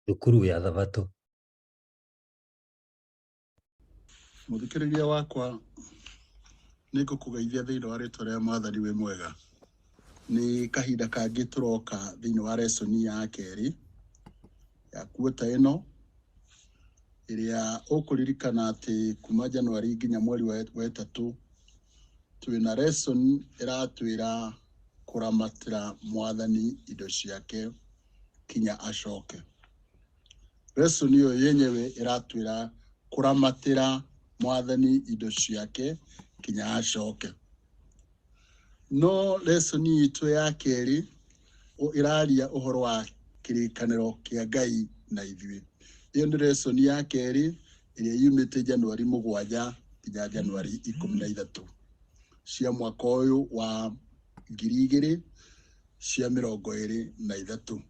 Thukuru ya Thabatũ. Mũthikĩrĩria wakwa, nĩ ngũkũgeithia thĩinĩ wa rĩtwa rĩa Mwathani wĩ mwega. Nĩ kahinda kangĩ tũroka thĩinĩ wa lesson ya kerĩ ya kuota ĩno, ĩrĩa ũkũririkana atĩ kuma January nginya mweri wa ĩtatũ twĩna lesson ĩratwĩra kũramatĩra Mwathani indo ciake kinya acoke. Lesson ĩyo yenyewe ĩratwĩra kũramatĩra Mwathani indo ciake kinya acoke. No lesson itũ ya kerĩ ĩraria ũhoro wa kĩrĩkanĩro kĩa Ngai na ithuĩ. Ĩyo nĩ lesson ya kerĩ ĩrĩa yumĩte Januari 7 nginya Januari 13 cia mwaka ũyũ wa ngiri igĩrĩ cia mĩrongo ĩrĩ na ithatũ.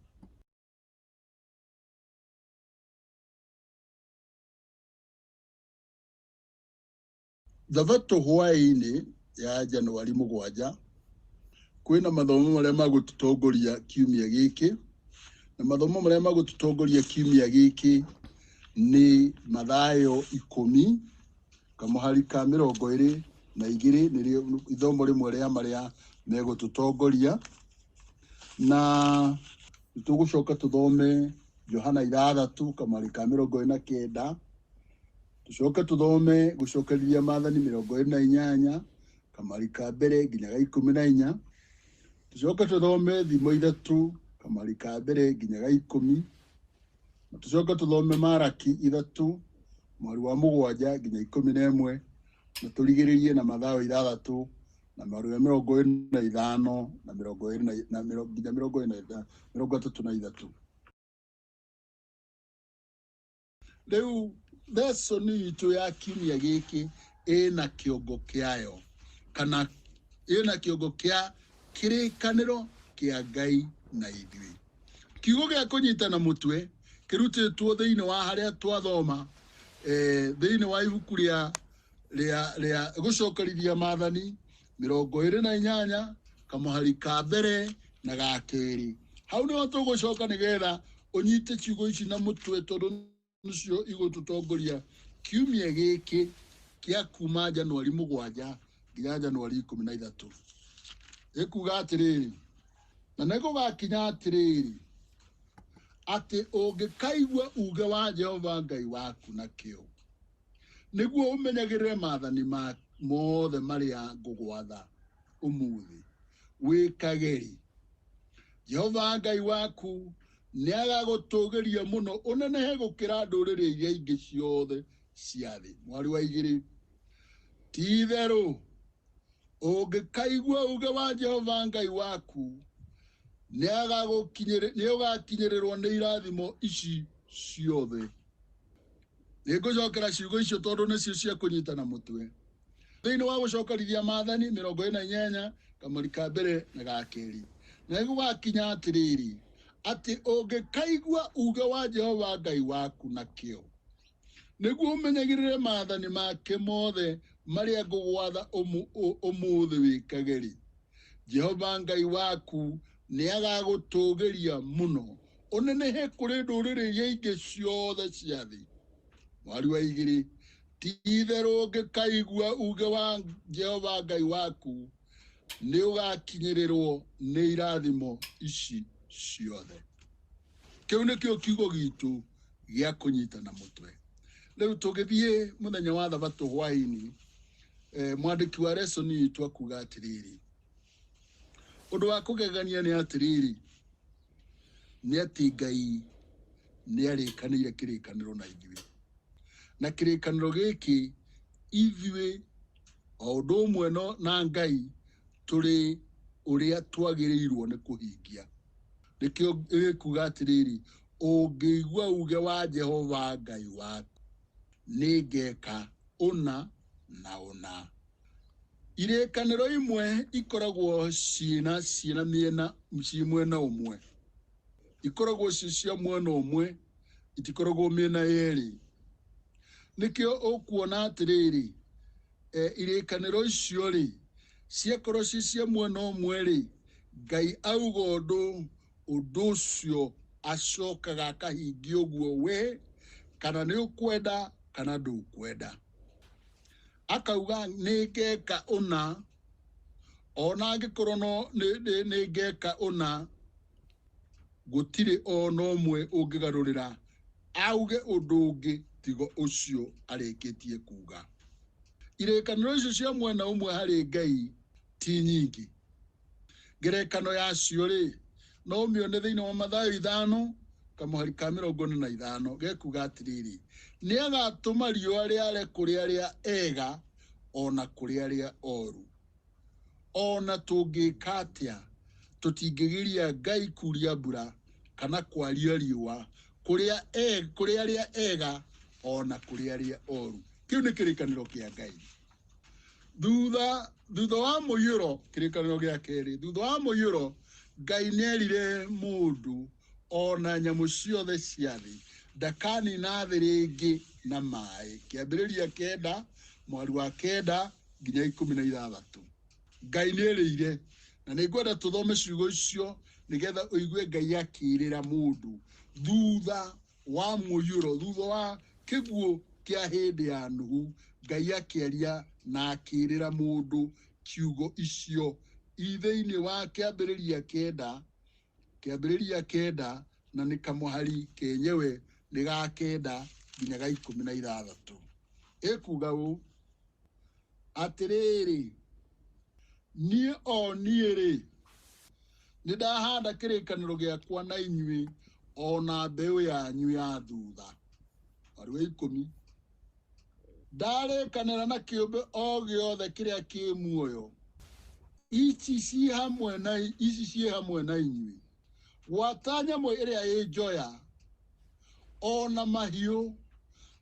Thabatũ hwaĩ-inĩ ya Januari 7 kwĩna mathomo marĩa magũtũtongoria kiumia gĩkĩ, na mathomo marĩa magũtũtongoria kiumia gĩkĩ nĩ Mathayo 10 kamũhari ka mĩrongo ĩrĩ na igĩrĩ, nĩrĩo ithomo rĩmwe rĩa marĩa megũtũtongoria, na tũgũcoka tũthome Johana 6 kamũhari ka mĩrongo ĩrĩ na kenda, tũcoke tũthome gũcokereria maathani mĩrongo ĩrĩ na inyanya kamũhari ka mbere nginya ga 14, tũcoke tũthome Thimo 3 kamũhari ka mbere nginya ga 10, na tũcoke tũthome Maraki 3 mweri wa 7 nginya 11, na tũrigĩrĩrie na Mathayo 6 na mweri wa mĩrongo ĩrĩ na ithano na mĩrongo ĩrĩ na nginya mĩrongo ĩrĩ na mĩrongo ĩtatũ na ithatũ. Rĩu lesson itũ ya kiumia gĩkĩ ĩna kĩongo kĩayo, kana ĩna kĩongo kĩa kĩrĩkanĩro kĩa Ngai na ithuĩ. Kiugo gĩa kũnyitana mũtwe kĩrutĩtwo thĩinĩ wa harĩa twathoma, thĩinĩ wa ibuku rĩa gũcokerithia maathani mĩrongo ĩrĩ na inyanya kamũhari ka mbere na ga kerĩ. Hau nĩho tũgũcoka nĩgetha ũnyite ciugo ici na mũtwe, tondũ nĩcio igũtũtongoria kiumia gĩkĩ kĩa kuma Januari 7 nginya Januari 13. Ĩkuga atĩrĩrĩ, na nĩgũgakinya atĩrĩrĩ, atĩ ũngĩkaigua uge wa Jehova Ngai waku na kĩo, nĩguo ũmenyagĩrĩre maathani ma mothe marĩa ngũgwatha ũmũthĩ, wĩkage-rĩ, Jehova Ngai waku nĩagagũtũgĩria mũno ũnenehe gũkĩra ndũrĩrĩ iria ingĩ ciothe cia thĩ. Mwari wa igĩrĩ, ti-itherũ ũngĩkaigua uge wa Jehova Ngai waku, nĩũgakinyĩrĩrwo nĩ irathimo ici ciothe. Nĩngũcokera ciugo icio tondũ nĩcio cia kũnyitana mũtwe. Thĩinĩ wa gũcokerithia maathani mĩrongo ĩna inyanya kamũri ka mbere na ga kerĩ, na nĩgũgakinya atĩrĩrĩ, atĩ ũngĩkaigua uge wa Jehova Ngai waku na kĩo, nĩguo ũmenyagĩrĩre maathani make mothe marĩa ngũgwatha ũmũthĩ wĩkage-rĩ, Jehova Ngai waku nĩagagũtũgĩria mũno ũnenehe kũrĩ ndũrĩrĩ iria ingĩ ciothe cia thĩ. Mwari wa igĩrĩ, ti-itherũ ũngĩkaigua uge wa Jehova Ngai waku, nĩũgakinyĩrĩrwo nĩ irathimo ici ciothe. Kĩu nĩkĩo kiugo gitũ gĩa kũnyitana mũtwe. Rĩu tũgĩthiĩ mũthenya wa Thabatũ hwaĩ-inĩ, mwandĩki wa lesson itũ akuga atĩrĩrĩ, ũndũ wa kũgegania nĩ atĩrĩrĩ, nĩ atĩ Ngai nĩarĩkanĩire kĩrĩkanĩro na ithuĩ, na kĩrĩkanĩro gĩkĩ ithuĩ o ũndũ ũmwe na Ngai tũrĩ ũrĩa twagĩrĩirwo nĩ kũhingia. Nĩkĩo gĩkuga atĩrĩrĩ, ũngĩigua uge wa Jehova Ngai waku, nĩngeka ũna na ũna. Irĩkanĩro imwe ikoragwo ciĩna ciĩna mĩena ciĩ mwena ũmwe, ikoragwo ciĩ cia mwena ũmwe, itikoragwo mĩena yerĩ. Nĩkĩo ũkuona atĩrĩrĩ, irĩkanĩro icio rĩ, ciakorwo ciĩ cia mwena ũmwe rĩ, Ngai auga ũndũ, ũndũ ũcio Acokaga akahingia ũguo we, kana nĩ ũkwenda kana ndũkwenda. Akauga nĩ ngeka ũna, ona angĩkorwo no nĩ ngeka ũna, gũtirĩ ona ũmwe ũngĩgarũrĩra auge ũndũ ũngĩ tigo ũcio arĩkĩtie kuga. Irĩkanĩro icio cia mwena ũmwe harĩ Ngai ti nyingĩ. Ngerekano yacio rĩ, no ũmĩone thĩinĩ wa Mathayo 5 kamũhari ka 45, gekuga atĩrĩrĩ, nĩ agatũma riũa rĩare kũrĩ arĩa ega ona kũrĩ arĩa oru. Ona tũngĩka atĩa, tũtingĩgiria Ngai kuria mbura kana kwaria riũa kũrĩ arĩa ega ona kũrĩ arĩa oru. Kĩu nĩ kĩrĩkanĩro kĩa Ngai. Thutha wa mũiyũro, kĩrĩkanĩro gĩa kerĩ, thutha wa mũiyũro Ngai nĩerire mũndũ ona nyamũ ciothe cia thĩ ndakanina thĩ rĩngĩ na maĩ. Kĩambĩrĩria 9 mweri wa 9 nginya 16. Ngai nĩerĩire, na nĩngwenda tũthome ciugo icio nĩgetha ũigue Ngai akĩĩrĩra mũndũ thutha wa mũiyũro, thutha wa kĩguũ kĩa hĩndĩ ya Nuhu. Ngai akĩaria na akĩĩrĩra mũndũ ciugo icio i thĩinĩ wa kĩambĩrĩria 9, kĩambĩrĩria 9 na nĩ kamũhari kenyewe nĩ ga 9 nginya ga 16. Ĩkuga ũũ, atĩrĩrĩ, niĩ o niĩ rĩ, nĩ ndahanda kĩrĩkanĩro gĩakwa na inyuĩ ona mbeũ yanyu ya thutha. Mweri wa 10, ndarĩkanĩra na kĩũmbe o gĩothe kĩrĩa kĩ muoyo, ici ciĩ hamwe na inyuĩ, gwata nyamũ ĩrĩa ĩ njoya, ona mahiũ,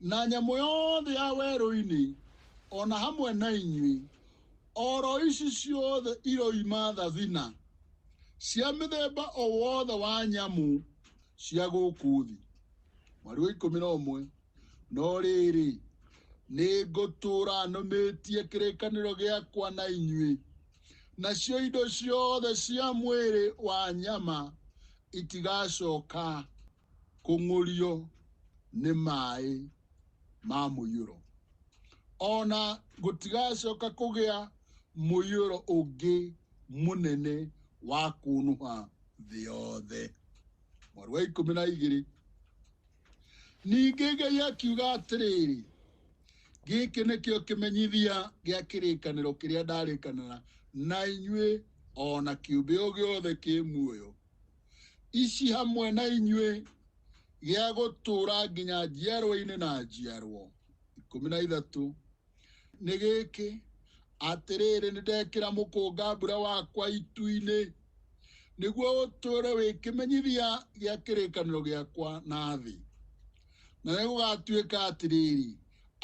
na nyamũ yothe ya werũ-inĩ, ona hamwe na inyuĩ, oro ici ciothe iroima thabina cia mĩthemba o wothe wa nyamũ cia gũkũ thĩ. Mweri wa 11, no rĩrĩ, nĩngũtũũra nũmĩtie kĩrĩkanĩro gĩakwa na inyuĩ, nacio indo ciothe cia mwĩrĩ wa nyama itigacoka kũng'ũrio nĩ maĩ ma mũiyũro, ona gũtigacoka kũgĩa mũiyũro ũngĩ mũnene wa kũnũha thĩ yothe. Mweri wa 12, ningĩ Ngai akiuga atĩrĩrĩ, gĩkĩ nĩkĩo kĩmenyithia gĩa kĩrĩkanĩro kĩrĩa ndarĩkanĩra na inyuĩ ona kĩũmbe o gĩothe kĩ muoyo, ici hamwe na inyuĩ, gĩa gũtũũra nginya njiarwa-inĩ na njiarwo. 13, nĩ gĩkĩ, atĩrĩrĩ, nĩndekĩra mũkũnga mbura wakwa itu-inĩ, nĩguo ũtũũre wĩ kĩmenyithia gĩa kĩrĩkanĩro gĩakwa na thĩ. Na nĩgũgatuĩka atĩrĩrĩ,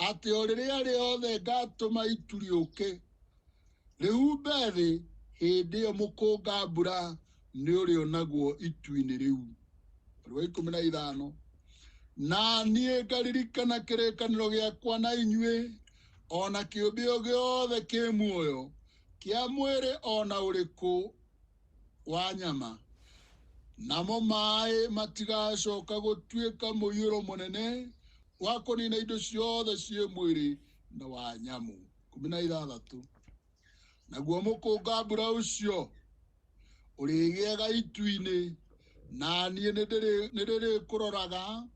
atĩ o rĩrĩa rĩothe ngatũma itu rĩũke rĩhumbe thĩ, hĩndĩ ĩyo mũkũnga mbura nĩũrĩonagwo itu-inĩ rĩu. Mweri wa 15, na niĩ ngaririkana kĩrĩkanĩro gĩakwa na inyuĩ, ona kĩũmbe o gĩothe kĩ muoyo kĩa mwĩrĩ ona ũrĩkũ wa nyama, namo maĩ matigacoka gũtuĩka mũiyũro mũnene wa kũnina indo ciothe ciĩ mwĩrĩ na wa nyamũ. 16, naguo mũkũnga mbura ũcio ũrĩgĩaga itu-inĩ, na niĩ nĩndĩrĩkũroraga,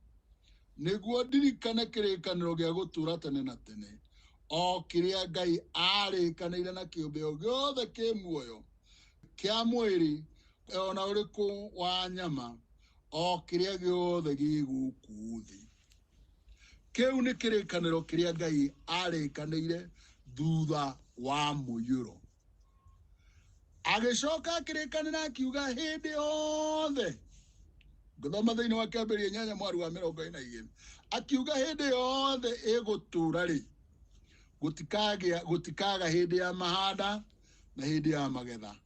nĩguo ndirikane kĩrĩkanĩro gĩa gũtũũra tene na tene, o kĩrĩa Ngai arĩkanĩire na kĩũmbe o gĩothe kĩ muoyo kĩa mwĩrĩ ona ũrĩkũ wa nyama, o kĩrĩa gĩothe gĩ gũkũ thĩ. Kĩu nĩ kĩrĩkanĩro kĩrĩa Ngai arĩkanĩire thutha wa mũiyũro. Agĩcoka akĩrĩkanĩra akiuga hĩndĩ yothe, ngũthoma thĩinĩ wa kĩambĩrĩria 8 mweri wa 42, akiuga hĩndĩ yothe ĩgũtũũra rĩ, gũtikaga hĩndĩ ya mahanda na hĩndĩ ya magetha,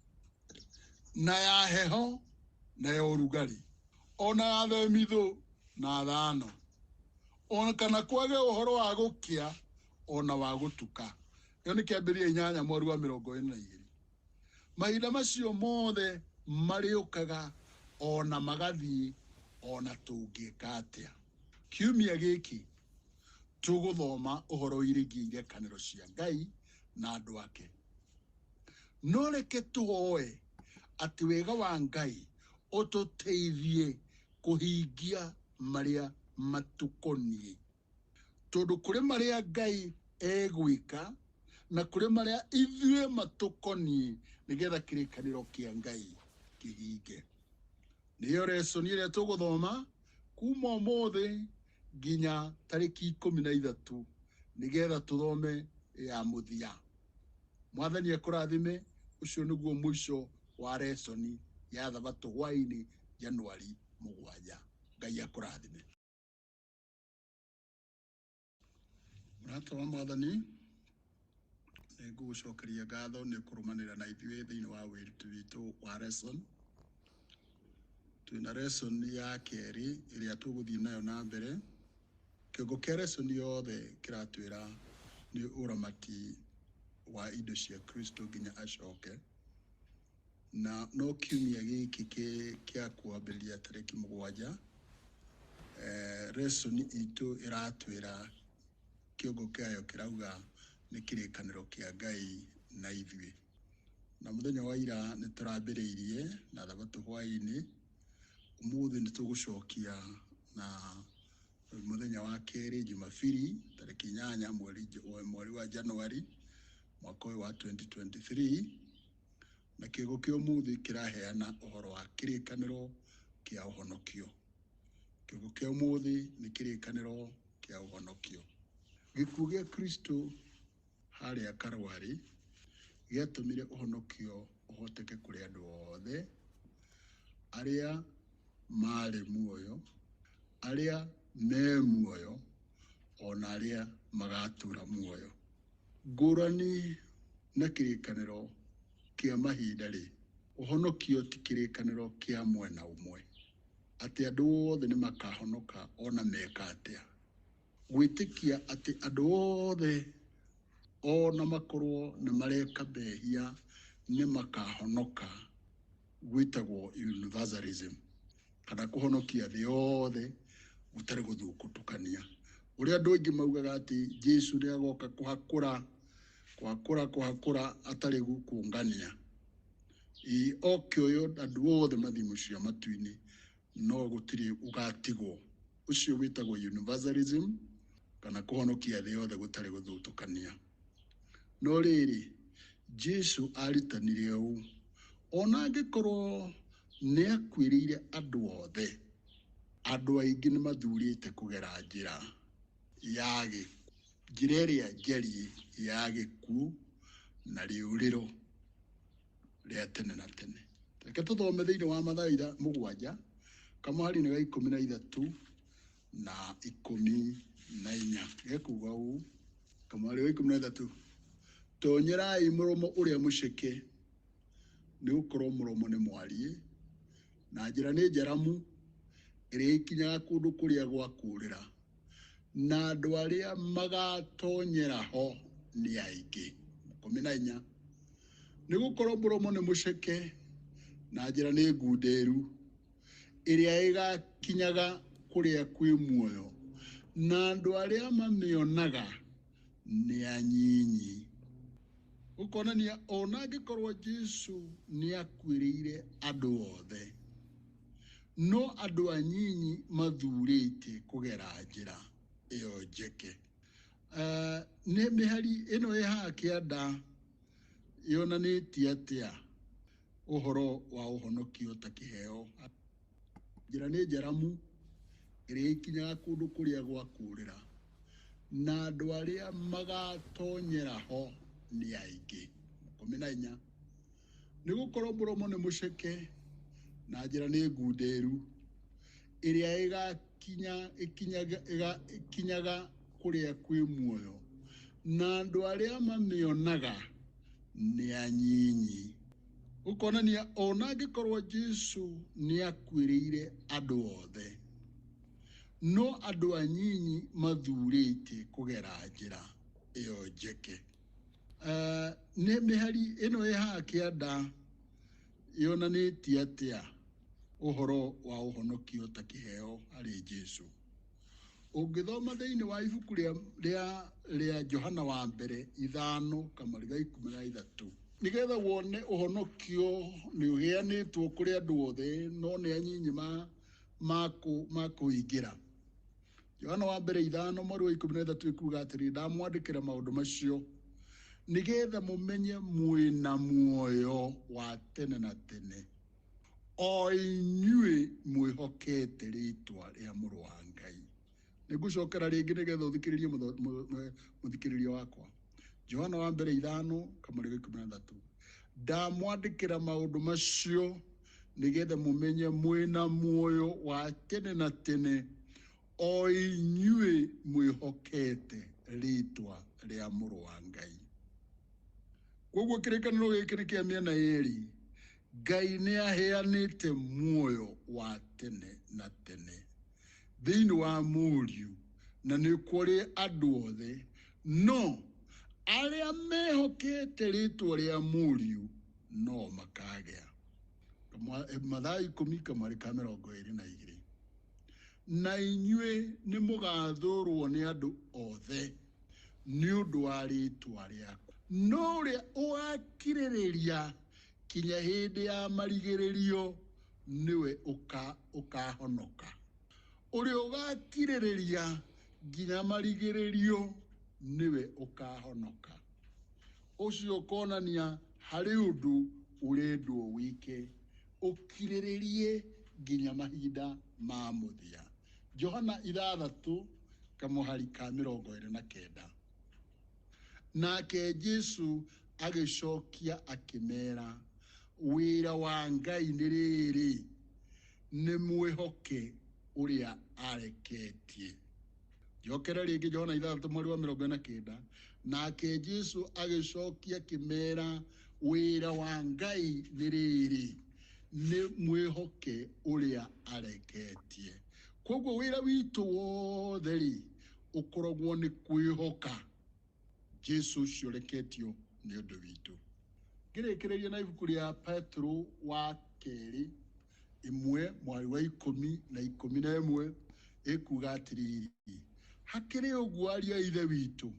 na ya heho na ya ũrugarĩ, ona ya themithũ na thano, ona kana kwage ũhoro wa gũkĩa ona wa gũtuka. Ĩyo nĩ kĩambĩrĩria 8 mweri wa 42. Mahinda macio mothe marĩũkaga ona magathiĩ, Ona tũngĩka atĩa. Kiumia gĩkĩ tũgũthoma ũhoro wĩgiĩ irekanĩro cia Ngai na andũ ake. No reke tũhoe atĩ wega wa Ngai ũtũteithie kũhingia marĩa matukoniĩ. Tondũ kũrĩ marĩa Ngai egwĩka na kũrĩ marĩa ithuĩ matũkoniĩ nĩgetha kĩrĩkanĩro kĩa Ngai kĩhinge. Nĩyo lesson ĩrĩa tũgũthoma kuma ũmũthĩ nginya tarĩki 13 nĩgetha tũthome ya mũthia. Mwathani akũrathime. Ũcio nĩguo mũico wa lesson ya thabatũ hwaĩ-inĩ Januari 7. Ngai akũrathime. Mũrata wa Mwathani, nĩ ngũgũcokeria ngatho nĩ kũrũmanĩra na ithuĩ thĩinĩ wa wĩruti witũ wa lesson. Twĩna lesson ya kerĩ ĩrĩa tũgũthiĩ nayo na mbere. Kĩongo kĩa lesson yothe kĩratwĩra nĩ ũramati wa indo cia Kristo nginya acoke. Na no kiumia gĩkĩ kĩa kwambĩrĩria tarĩki 7, lesson itũ ĩratwĩra kĩongo kĩayo kĩrauga nĩ kĩrĩkanĩro kĩa Ngai na ithuĩ. Na mũthenya wa ira nĩ tũrambĩrĩirie na thabatũ hwaĩ-inĩ. Ũmũthĩ nĩ tũgũcokia na mũthenya wa kerĩ Jumapili tarĩki 8 mweri wa Januari mwaka ũyũ wa 2023. Na kĩongo kĩa ũmũthĩ kĩraheana ũhoro wa kĩrĩkanĩro kĩa ũhonokio. Kĩongo kĩa ũmũthĩ nĩ kĩrĩkanĩro kĩa ũhonokio. Gĩkuũ gĩa Kristo harĩa Karwari gĩatũmire ũhonokio ũhoteke kũrĩ andũ othe arĩa marĩ muoyo, arĩa me muoyo, ona arĩa magatũra muoyo. Ngũrani na kĩrĩkanĩro kĩa mahinda rĩ, ũhonokio ti kĩrĩkanĩro kĩa mwena ũmwe, atĩ andũ othe nĩ makahonoka ona meka atĩa. Gwĩtĩkia atĩ andũ othe ona makorwo nĩ mareka mehia nĩ makahonoka gwĩtagwo universalism, kana kũhonokia thĩ yothe gũtarĩ gũthũkũtũkania. Ũrĩa andũ aingĩ maugaga atĩ Jesu nĩ agoka kũhakũra, kũhakũra, kũhakũra atarĩ gũkũngania. Oke ũyũ andũ othe mathiĩ mũciĩ wa matu-inĩ, no gũtirĩ ũgatigwo. Ũcio wĩtagwo universalism, kana kũhonokia thĩ yothe gũtarĩ gũthutũkania. No rĩrĩ, Jesu aritanire ũũ, ona angĩkorwo nĩ akuĩrĩire andũ othe, andũ aingĩ nĩ mathurĩte kũgera njĩra ya gĩkuũ, njĩra ĩrĩa njariĩ ya gĩkuũ na rĩũrĩro rĩa tene na tene. Reke tũthome thĩinĩ wa Mathayo 7 kamũhari-inĩ ga 13 na 14. Gekuga ũũ, kamũhari ga 13, tonyerai mũromo ũrĩa mũceke, nĩ gũkorwo mũromo nĩ mwariĩ na njĩra nĩ njaramu ĩrĩa ĩkinyaga kũndũ kũrĩa gwa kũũrĩra, na andũ arĩa magatonyera ho nĩ aingĩ. 14, nĩ gũkorwo mũromo nĩ mũceke na njĩra nĩ ngunderu ĩrĩa ĩgakinyaga kũrĩa kwĩ muoyo, na andũ arĩa mamĩonaga nĩ anyinyi. Gũkonania ona angĩkorwo Jesu nĩ akuĩrĩire andũ othe, no andũ anyinyi mathurĩte kũgera njĩra ĩyo njeke. Nĩ mĩhari ĩno ĩ haha kĩanda yonanĩtie atĩa ũhoro wa ũhonokio ta kĩheo? Njĩra nĩ njaramu ĩrĩa ĩkinyaga kũndũ kũrĩa gwa kũũrĩra, na andũ arĩa magatonyera ho nĩ aingĩ. 14, nĩ gũkorwo mũromo nĩ mũceke na njĩra nĩ ngunderu ĩrĩa ĩkinyaga kũrĩa kwĩ muoyo, na andũ arĩa mamĩonaga nĩ anyinyi. Gũkonania ona angĩkorwo Jesu nĩ akuĩrĩire andũ othe, no andũ anyinyi mathurĩte kũgera njĩra ĩyo njeke. Nĩ mĩhari ĩno ĩ haha kĩanda yonanĩtie atĩa Ũhoro wa ũhonokio ta kĩheo harĩ Jesu. Ũngĩthoma thĩinĩ wa ibuku rĩa Johana wa mbere 5 kamũhari ga 13, nĩgetha wone ũhonokio nĩ ũheanĩtwo kũrĩ andũ othe, no nĩ anyinyi makũingĩra. Johana wa mbere 5 mweri wa 13 ĩkuga atĩrĩ, ndamwandĩkĩra maũndũ macio nĩgetha mũmenye mwĩna muoyo wa tene na tene, o inyuĩ mwĩhokete rĩĩtwa rĩa Mũrũ wa Ngai. Nĩngũcokera rĩngĩ nĩgetha ũthikĩrĩrie mũthikĩrĩria wakwa. Johana wa mbere 5 kamũhari ga 13, ndamwandĩkĩra maũndũ macio nĩgetha mũmenye mwĩna muoyo wa tene na tene, o inyuĩ mwĩhokete rĩĩtwa rĩa Mũrũ wa Ngai. Koguo kĩrĩkanĩro gĩkĩ nĩ kĩa mĩena yerĩ. Ngai nĩ aheanĩte muoyo wa tene na tene thĩinĩ wa Mũriũ, na nĩ kũrĩ andũ othe, no arĩa mehokete rĩĩtwa rĩa Mũriũ no makagĩa. Mathayo 10 kamũhari ka 22. Na inyuĩ nĩ mũgathũrwo nĩ andũ othe nĩ ũndũ wa rĩĩtwa rĩakwa, no ũrĩa ũgakirĩrĩria kinya hĩndĩ ya marigĩrĩrio nĩwe ũkahonoka. Ũrĩa ũgakirĩrĩria nginya marigĩrĩrio nĩwe ũkahonoka. Ũcio ũkonania harĩ ũndũ ũrendwo wĩke, ũkirĩrĩrie nginya mahinda ma mũthia. Johana 6 kamũhari ka 29. Nake Jesu agĩcokia akĩmera, wĩra wa Ngai nĩ rĩrĩ, nĩ mwĩhoke ũrĩa areketie. Njokere rĩngĩ Johana 6 mweri wa 49. Nake Jesu agĩcokia akĩmera, wĩra wa Ngai nĩ rĩrĩ, nĩ mwĩhoke ũrĩa areketie. Koguo wĩra witũ wothe rĩ, ũkoragwo nĩ kwĩhoka Jesu ũcio ũreketio nĩ ũndũ witũ. Ngĩrĩkĩrĩria na ibuku rĩa Petero wa kerĩ 1 mwari wa 10 na 11, ĩkuga atĩrĩrĩ, hakĩrĩ ũguo ariũ a Ithe witũ,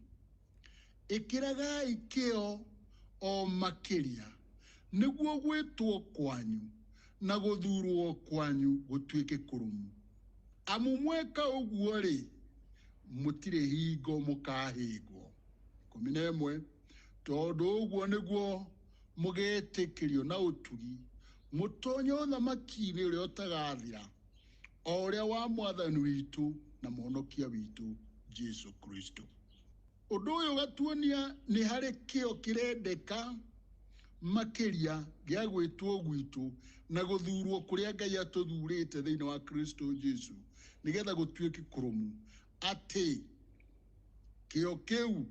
ĩkĩragai kĩo o makĩria nĩguo gwĩtwo kwanyu na gũthurwo kwanyu gũtuĩke kũrũmu. Amu mweka ũguo rĩ, mũtirĩ hingo mũkahĩngwo. 11, tondũ ũguo nĩguo mũgetĩkĩrio na ũtugi, mũtonye ũthamaki-inĩ ũrĩa ũtagathira, o ũrĩa wa Mwathani witũ na Mũhonokia witũ Jesu Kristo. Ũndũ ũyũ ũgatuonia nĩ harĩ kĩo kĩrendeka makĩria gĩa gwĩtwo gwitũ na gũthurwo kũrĩa Ngai atũthurĩte thĩinĩ wa Kristo Jesu, nĩgetha gũtuĩke kũrũmu, atĩ kĩo kĩu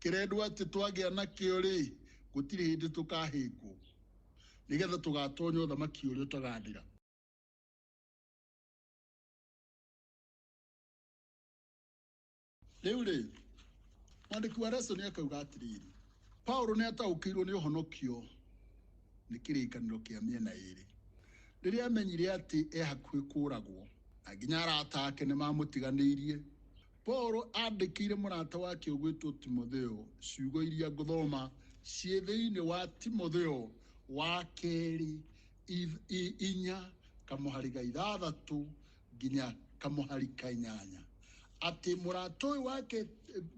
kĩrendwo atĩ twagĩa nakĩo rĩ, gũtirĩ hĩndĩ tũkahĩngwo, nĩgetha tũgatonya ũthamaki ũrĩa ũtagathira. Rĩu rĩ, mwandĩki wa Lesson akauga atĩrĩrĩ, Paulo nĩ ataũkĩirwo nĩ ũhonokio nĩ kĩrĩkanĩro kĩa mĩena ĩrĩ. Rĩrĩa amenyire atĩ e hakuhĩ kũragwo, na nginya arata ake nĩ mamũtiganĩirie, Paulo andĩkĩire mũrata wake ũgwĩtwo Timotheo ciugo iria ngũthoma ciĩ thĩinĩ wa Timotheo wa kerĩ 4 kamũhari ga 6 nginya kamũhari ka 8, atĩ mũrata ũyũ wake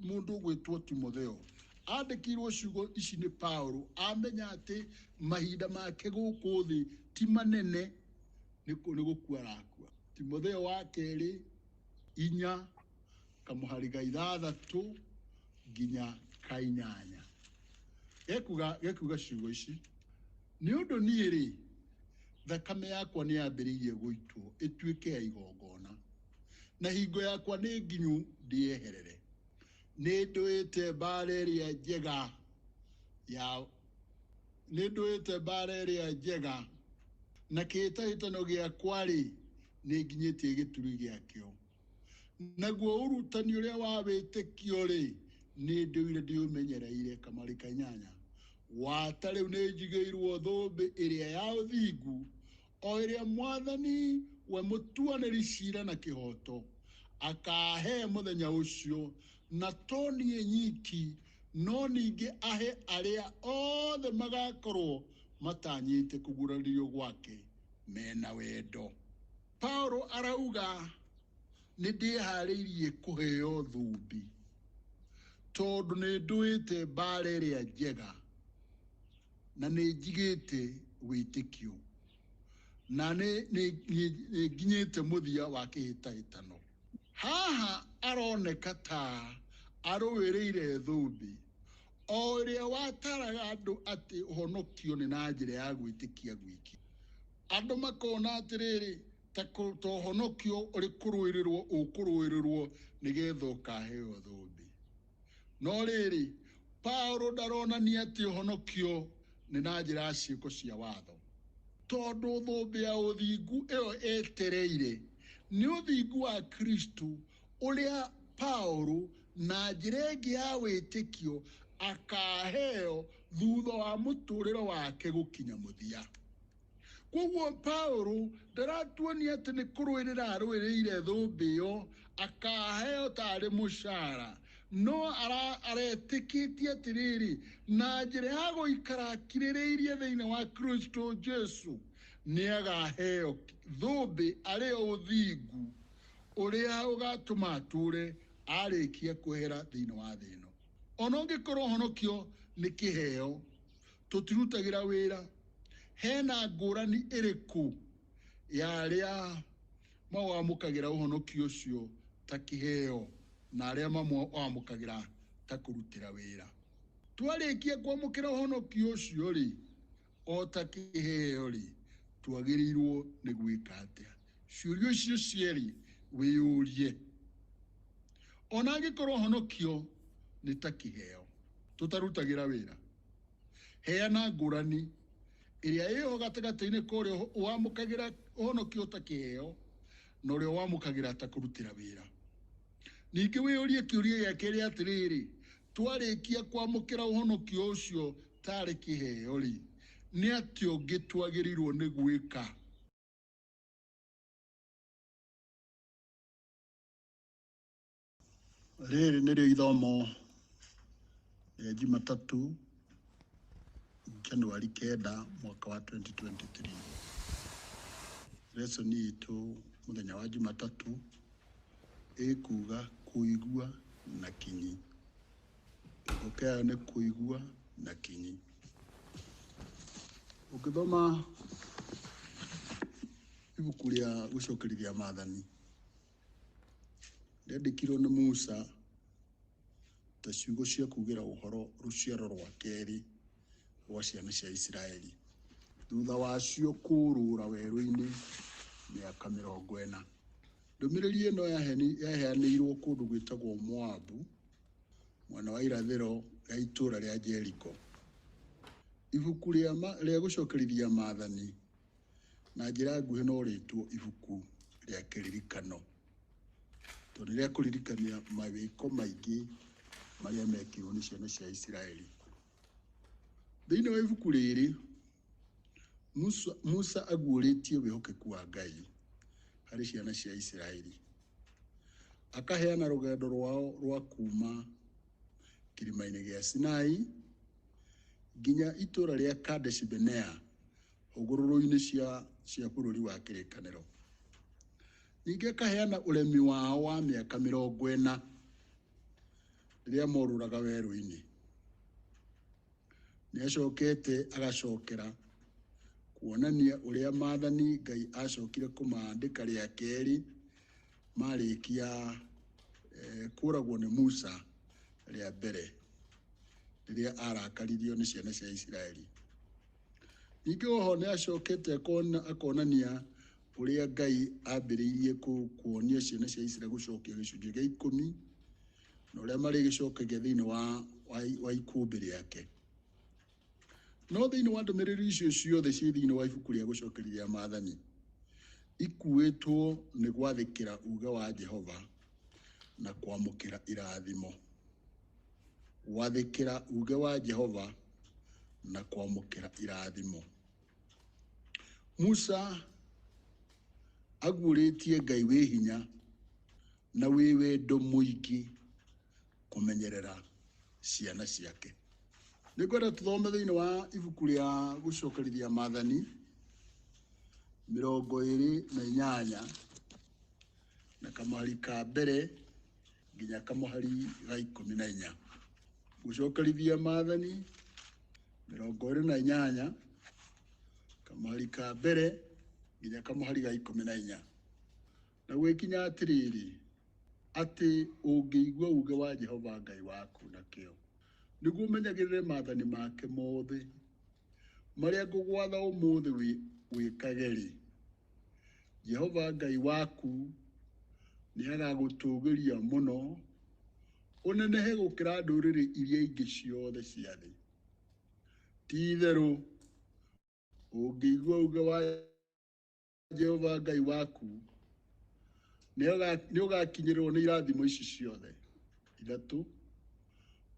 mũndũ ũgwĩtwo Timotheo andĩkĩirwo ciugo ici nĩ Paulo, amenya atĩ mahinda make gũkũ thĩ ti manene, nĩ gũkua arakua. Timotheo wa kerĩ 4 kamũhari ga 6 nginya ka 8. Gekuga ciugo ici, nĩ ũndũ niĩ rĩ, thakame yakwa nĩ yambĩrĩirie gũitwo ĩtuĩke ya igongona, na hingo yakwa nĩ nginyu ndĩeherere. Nĩ ndũĩte mbara ĩrĩa njega ya, nĩ ndũĩte mbara ĩrĩa njega, na kĩhĩtahĩtano gĩakwa rĩ, nĩ nginyĩtie gĩturi gĩakĩo. Naguo ũrutani ũrĩa wa wĩtĩkio rĩ, nĩ ndũire ndĩũmenyereire kamũhari ka 8. Wata rĩu nĩ njigĩirwo thũmbĩ ĩrĩa ya ũthingu, O ĩrĩa Mwathani we mũtuanĩri ciira na kĩhooto akaahe mũthenya ũcio, na to niĩ nyiki, no ningĩ ahe arĩa othe magakorwo matanyĩte kũgurario gwake mena wendo. Paulo arauga nĩ ndĩharĩirie kũheo thũmbĩ tondũ nĩ ndũĩte mbara ĩrĩa njega na nĩ njigĩte wĩtĩkio na nĩ nginyĩte mũthia wa kĩhĩtahĩtano. Haha aroneka ta arũĩrĩire thũmbĩ o ũrĩa wataraga andũ atĩ ũhonokio nĩ na njĩra ya gwĩtĩkia gwiki. Andũ makona atĩrĩrĩ, ta ũhonokio ũrĩ kũrũĩrĩrwo ũkũrũĩrĩrwo nĩgetha ũkaheo thũmbĩ. No rĩrĩ, Paulo ndaronania atĩ ũhonokio nĩ na njĩra ya ciĩko cia watho, tondũ thũmbĩ ya ũthingu ĩyo etereire nĩ ũthingu wa Kristo ũrĩa Paulo na njĩra ĩngĩ ya wĩtĩkio akaheo thutha wa mũtũrĩre wake gũkinya mũthia. Koguo Paulo ndaratuonia atĩ nĩ kũrũĩrĩra arũĩrĩire thũmbĩ ĩyo akaheo tarĩ mũcara, no aretĩkĩtie atĩrĩrĩ, na njĩra ya gũikara akirĩrĩirie thĩinĩ wa Kristo Jesu nĩ agaheo thũmbĩ arĩ o ũthingu ũrĩa ũgatũma atũre arĩkia kwehera thĩinĩ wa thĩ ĩno. Ona ũngĩkorwo ũhonokio nĩ kĩheo, tũtirutagĩra wĩra, hena ngũrani ĩrĩkũ ya arĩa mawamũkagĩra ũhonokio ũcio ta kĩheo na arĩa mamwamũkagĩra ta kũrutĩra wĩra? Twarĩkia kwamũkĩra ũhonokio ũcio rĩ, o ta kĩheo rĩ, twagĩrĩirwo nĩ gwĩka atĩa? Ciũria icio cierĩ wĩyũrie. Ona angĩkorwo ũhonokio nĩ ta kĩheo tũtarutagĩra wĩra, heana ngũrani ĩrĩa ĩho gatagatĩ-inĩ ka ũrĩa wamũkagĩra ũhonokio ta kĩheo na ũrĩa wamũkagĩra ta kũrutĩra wĩra. Ningĩ wĩyũrie kĩũria gĩa kerĩ atĩrĩrĩ, twarĩkia kwamũkĩra ũhonokio ũcio tarĩ kĩheo rĩ, nĩ atĩa ũngĩ twagĩrĩirwo nĩ gwĩka? Rĩrĩ nĩrĩo ithomo rĩa Jumatatũ, Januari 9 mwaka wa 2023. Lesson itũ mũthenya wa Jumatatũ ĩkuga kũigua na kinyi. Kĩongo kĩayo nĩ kũigua na kinyi. Ũngĩthoma ibuku rĩa gũcokerithia maathani rĩandĩkirwo nĩ Musa ta ciugo cia kugĩra ũhoro rũciaro rwa kerĩ rwa ciana cia Isiraeli thutha wacio kũũrũra werũ-inĩ mĩaka 40. Ndũmĩrĩri ĩno yaheanĩirwo kũndũ gwĩtagwo Moabu, mwena wa irathĩro rĩa itũũra rĩa Jeriko. Ibuku rĩa gũcokerithia maathani na njĩra nguhĩ no rĩtwo ibuku rĩa kĩririkano, tondũ rĩa kũririkania mawĩko maingĩ marĩa mekirwo nĩ ciana cia Isiraeli. Thĩinĩ wa ibuku rĩrĩ, Musa aguũrĩtie wĩhokeku wa Ngai harĩ ciana cia Isiraeli, akaheana rũgendo rwao rwa kuma kĩrĩma-inĩ gĩa Sinai nginya itũũra rĩa Kadeshi Barnea hũgũrũrũ-inĩ cia bũrũri wa kĩrĩkanĩro. Ningĩ akaheana ũremi wao wa mĩaka 40 rĩrĩa morũraga werũ-inĩ. Nĩ acokete agacokera kuonania ũrĩa maathani Ngai acokire kũmaandĩka rĩa kerĩ marĩkia kũragwo nĩ Musa rĩa mbere rĩrĩa arakaririo nĩ ciana cia Isiraeli. Ningĩ oho nĩ acokete akonania ũrĩa Ngai ambĩrĩirie kuonia ciana cia Isiraeli gũcokia gĩcunjĩ gĩa 10 na ũrĩa marĩgĩcokagia thĩinĩ wa ikũmbĩ rĩake. No thĩinĩ wa ndũmĩrĩri icio ciothe ciĩ thĩinĩ wa ibuku rĩa gũcokeria maathani ikuĩtwo nĩ gwathĩkĩra uge wa Jehova na kwamũkĩra irathimo. Gwathĩkĩra uge wa Jehova na kwamũkĩra irathimo. Musa Aguũrĩtie Ngai wĩ hinya na wĩ wendo mũingĩ kũmenyerera ciana ciake. Nĩ ngwenda tũthome thĩinĩ wa ibuku rĩa gũcokerithia maathani 28 na kamũhari ka mbere nginya kamũhari ga 14. Gũcokerithia maathani 28 kamũhari ka mbere nginya kamũhari ga 14. Na gwĩkinya atĩrĩrĩ, atĩ ũngĩigua uuge wa Jehova Ngai waku na kĩo, nĩguo ũmenyagĩrĩre maathani make mothe marĩa ngũgwatha ũmũthĩ wĩkage-rĩ, Jehova Ngai waku nĩagagũtũũgĩria mũno, ũnenehe gũkĩra ndũrĩrĩ iria ingĩ ciothe cia thĩ. Ti-itherũ ũngĩigua uuge wa Jehova Ngai waku, nĩũgakinyĩrĩrwo nĩ irathimo ici ciothe. Ithatũ,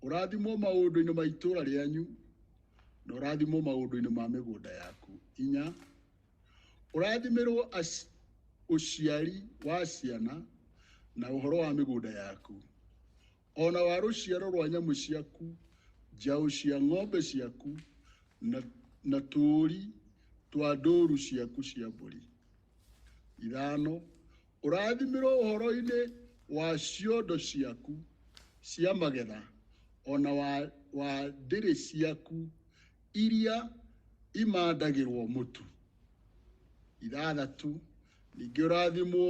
ũrathimwo maũndũ-inĩ ma itũũra rĩanyu, na ũrathimwo maũndũ-inĩ ma mĩgũnda yaku. Inya, ũrathimĩrwo ũciari wa ciana na ũhoro wa mĩgũnda yaku, ona wa rũciaro rwa nyamũ ciaku, njaũ cia ng'ombe ciaku, na tũũri twa ndũũru ciaku cia mbũri. Ithano, ũrathimĩrwo ũhoro-inĩ wa ciondo ciaku cia magetha, ona wa ndĩrĩ ciaku iria imandagĩrwo mũtu. Ithathatũ, ningĩ ũrathimwo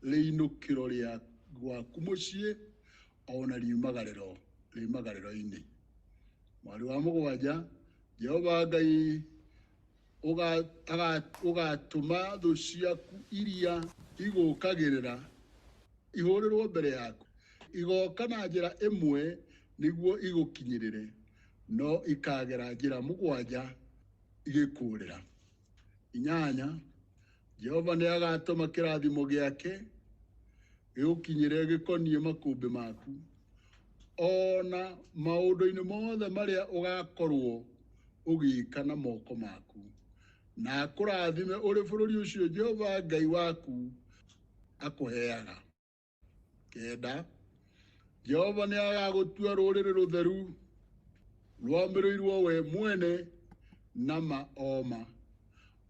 rĩinũkĩro rĩa gwaku mũciĩ, ona riumagarĩro-inĩ. Mweri wa mũgwanja, Jehova Ngai ũgatũma thũ ciaku iria igũũkagĩrĩra ihũrĩrwo mbere yaku. Igoka na njĩra ĩmwe nĩguo igũkinyĩrĩre, no ikagera njĩra mũgwanja igĩkũũrĩra. Inyanya, Jehova nĩagatũma kĩrathimo gĩake gĩgũkinyĩre gĩkoniĩ makũmbĩ maku, ona maũndũ-inĩ mothe marĩa ũgakorwo ũgĩka na moko maku, na akũrathime ũrĩ bũrũri ũcio Jehova Ngai waku akũheaga. Kenda, Jehova nĩagagũtua rũrĩrĩ rũtheru rwamũrĩirwo we mwene na ma o ma,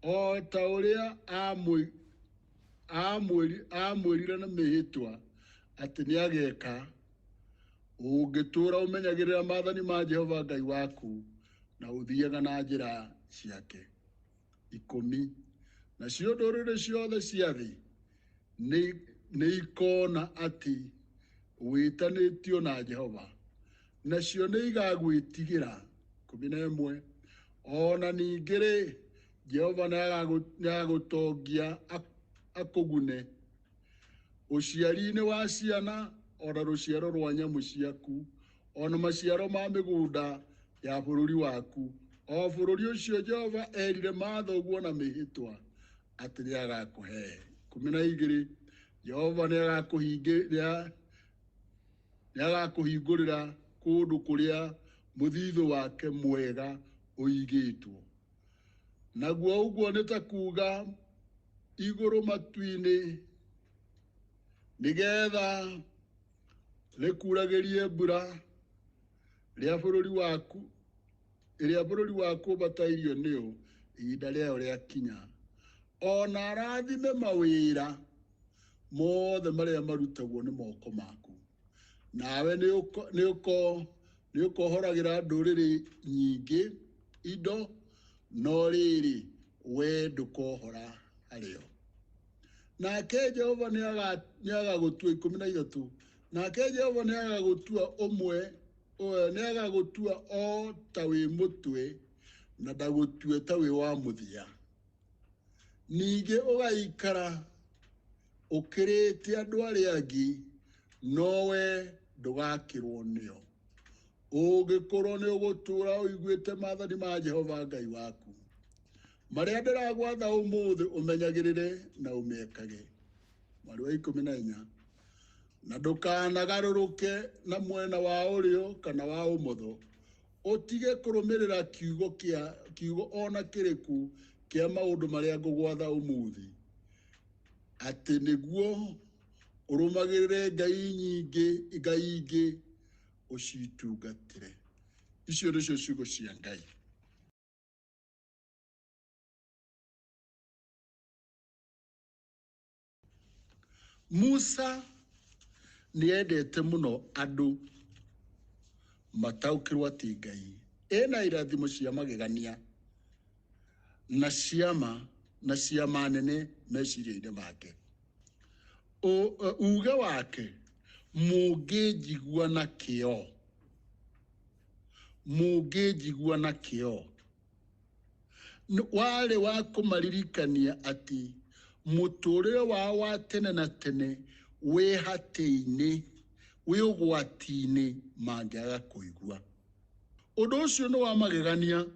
o ta ũrĩa aamwĩrire na mĩhĩtwa atĩ nĩageka, ũngĩtũũra ũmenyagĩrĩra maathani ma Jehova Ngai waku na ũthiaga na njĩra ciake. 10, nacio ndũrĩrĩ ciothe cia thĩ nĩikona atĩ wĩtanĩtio na Jehova, nacio nĩigagwĩtigĩra. 11, ona ningĩ rĩ, Jehova nĩagagũtongia akũgune ũciari-inĩ wa ciana, ona rũciaro rwa nyamũ ciaku, ona maciaro ma mĩgũnda ya bũrũri waku, o bũrũri ũcio Jehova erire mathoguo na mĩhĩtwa atĩ nĩagakũhe. 12, Jehova nĩagakũhingũrĩra kũndũ kũrĩa mũthithũ wake mwega ũigĩtwo, naguo ũguo nĩ ta kuuga igũrũ matu-inĩ, nĩgetha rĩkuragĩrie mbura rĩa bũrũri waku, ĩrĩa bũrũri waku ũbatairio nĩyo ihinda rĩayo rĩakinya, ona arathime mawĩra mothe marĩa marutagwo nĩ moko maku. Nawe nĩũkohoragĩra ndũrĩrĩ nyingĩ indo, no rĩrĩ we ndũkohora harĩo. Nake Jehova nĩagagũtua 13, nake Jehova nĩagagũtua ũmwe, nĩagagũtua o ta wĩ mũtwe, na ndagũtue ta wĩ wa mũthia. Ningĩ ũgaikara ũkĩrĩte andũ arĩa angĩ, nowe ndũgakĩrwo nĩo. Ũngĩkorwo nĩũgũtũũra ũiguĩte maathani ma Jehova Ngai waku, marĩa ndĩragwatha ũmũthĩ ũmenyagĩrĩre na ũmekage. Mweri wa 14, na ndũkanagarũrũke na mwena wa ũrĩo kana wa ũmotho, ũtige kũrũmĩrĩra kiugo ona kĩrĩkũ kĩa maũndũ marĩa ngũgwatha ũmũthĩ, Atĩ nĩguo ũrũmagĩrĩre ngai nyingĩ, ngai ingĩ ũcitungatĩre. Icio nĩcio ciugo cia Ngai. Musa nĩ endete mũno andũ mataũkĩrwo atĩ Ngai ena irathimo cia magegania na ciama na ciama nene meciria-inĩ make. Uge wake, mũngĩnjigua na kĩo, mũngĩnjigua na kĩo, warĩ wa kũmaririkania atĩ mũtũrĩre wao wa tene na tene wĩ hatĩ-inĩ, wĩ ũgwati-inĩ mangĩaga kũigua. Ũndũ ũcio nĩ wa magegania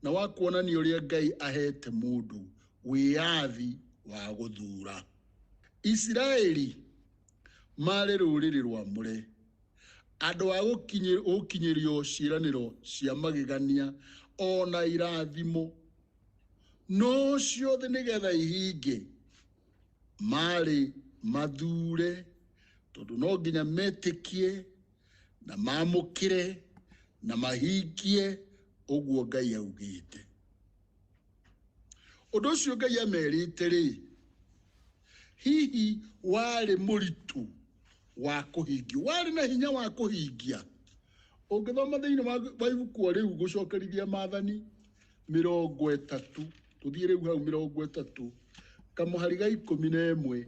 na wa kuonania ũrĩa Ngai ahete mũndũ wĩyathi wa gũthuura. Isiraeli marĩ rũrĩrĩ rwamũre, andũ a gũkinyĩrio ciĩranĩro cia magegania ona irathimo, no ciothe nĩgetha ihinge marĩ mathure, tondũ no nginya metĩkie na mamũkĩre na mahingie ũguo Ngai augĩte. Ũndũ ũcio Ngai amerite rĩ, hihi warĩ mũritũ wa kũhingia, warĩ na hinya wa kũhingia? Ũngĩthoma thĩinĩ wa ibuku o rĩu gũcokerithia maathani 30, tũthiĩ rĩu hau 30 kamũhari ga 11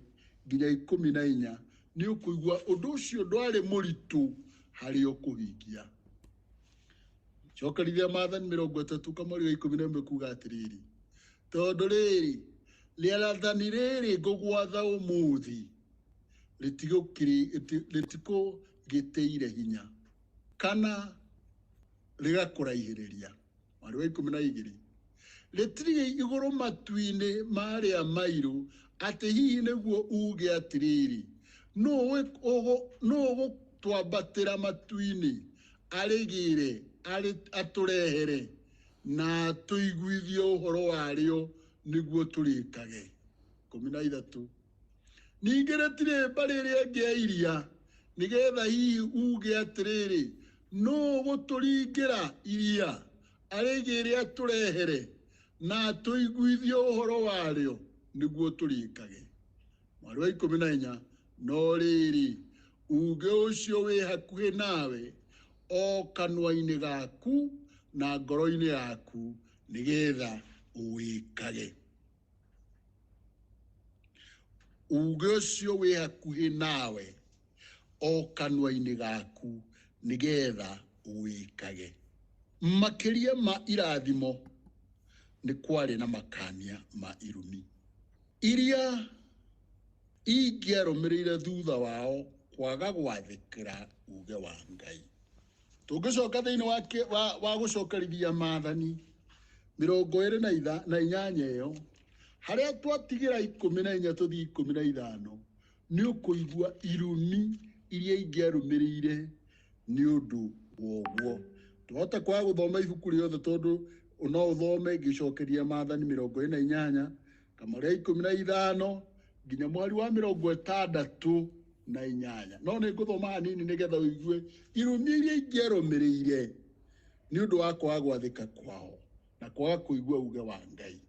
nginya 14, nĩ ũkũigua ũndũ ũcio ndwarĩ mũritũ harĩ o kũhingia. Cokerithia maathani 30 kamũhari ga 11 kuga atĩrĩrĩ, tondũ rĩrĩ rĩathani rĩrĩ ngũgwatha ũmũthĩ rĩtikũgĩtĩire hinya kana rĩgakũraihĩrĩria. Mwari wa 12, rĩtirĩ igũrũ matu-inĩ marĩa mairũ, atĩ hihi nĩguo uge atĩrĩrĩ, nũ ũgũtwambatĩra matu-inĩ arĩgĩre atũrehere na tũiguithie ũhoro warĩo nĩguo tũrĩkage. 13, ningĩ rĩtirĩ mbarĩ ĩrĩa ĩngĩ ya iria, nĩgetha hihi uge atĩrĩrĩ, nũ ũgũtũringĩra iria arĩgĩre atũrehere na tũiguithie ũhoro warĩo nĩguo tũrĩkage. Mwari wa 14, no rĩrĩ, uge ũcio wĩ hakuhĩ nawe, o kanua-inĩ gaku na ngoro-inĩ yaku, nĩgetha ũwĩkage. Uge ũcio wĩ hakuhĩ nawe, o kanua-inĩ gaku, nĩgetha ũwĩkage. Makĩria ma irathimo nĩ kwarĩ na makania ma irumi iria ingĩarũmĩrĩire thutha wao kwaga gwathĩkĩra uge wa Ngai. Tũngĩcoka thĩinĩ wa gũcokerithia maathani 28 ĩyo, harĩa twatigĩra 14 tũthiĩ 15, nĩ ũkũigua irumi iria ingĩarũmĩrĩire nĩ ũndũ wa ũguo. Twahota kwaga gũthoma ibuku rĩothe tondũ no ũthome ngĩcokeria maathani 28 kamũrĩa 15 nginya mweri wa 68. No nĩ ngũthoma hanini nĩgetha ũigue irumi iria ingĩarũmĩrĩire nĩ ũndũ wa kwaga gwathĩka kwao na kwaga kũigua uge wa Ngai.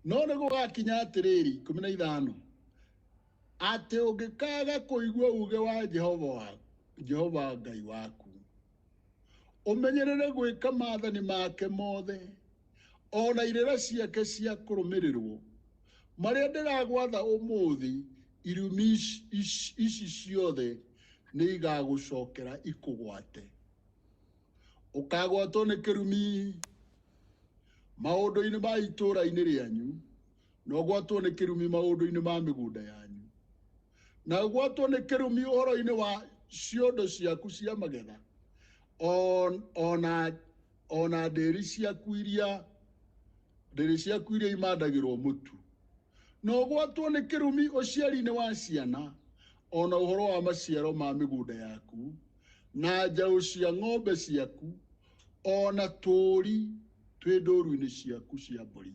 No nĩ gũgakinya atĩrĩrĩ, 15, atĩ ũngĩkaga kũigua uge wa Jehova Ngai waku, ũmenyerere gwĩka maathani make mothe ona irĩra ciake cia kũrũmĩrĩrwo, marĩa ndĩragwatha ũmũthĩ, irumi ici ciothe nĩ igagũcokera ikũgwate. Ũkagwatwo nĩ kĩrumi maũndũ-inĩ ma itũũra-inĩ rĩanyu, na ũgwatwo nĩ kĩrumi maũndũ-inĩ ma mĩgũnda yanyu, na ũgwatwo nĩ kĩrumi ũhoro-inĩ wa ciondo ciaku cia magetha, ona ndĩri ciaku iria imandagĩrwo mũtu, na ũgwatwo nĩ kĩrumi ũciari-inĩ wa ciana, ona ũhoro wa maciaro ma mĩgũnda yaku, na njaũ cia ng'ombe ciaku, ona tũũri twĩ ndũru-inĩ ciaku cia mbũri.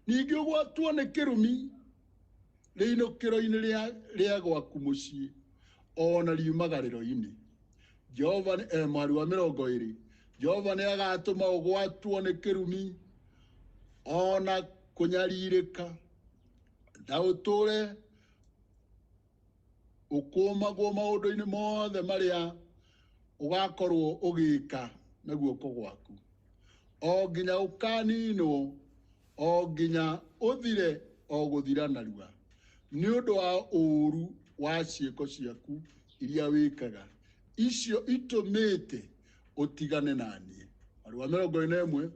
Ningĩ ũgwatwo nĩ kĩrumi Rĩinũkĩro-inĩ rĩa gwaku mũciĩ ona riumagarĩro-inĩ. Jehova mwari wa 20, Jehova nĩ agatũma ũgwatwo nĩ kĩrumi ona kũnyarirĩka, na ũtũũre ũkũmagwo maũndũ-inĩ mothe marĩa ũgakorwo ũgĩka na guoko gwaku, o nginya ũkaninwo, o nginya ũthire o gũthira narua, nĩ ũndũ wa ũũru wa ciĩko ciaku iria wĩkaga, icio itũmĩte ũtigane na niĩ. Mwari wa 41,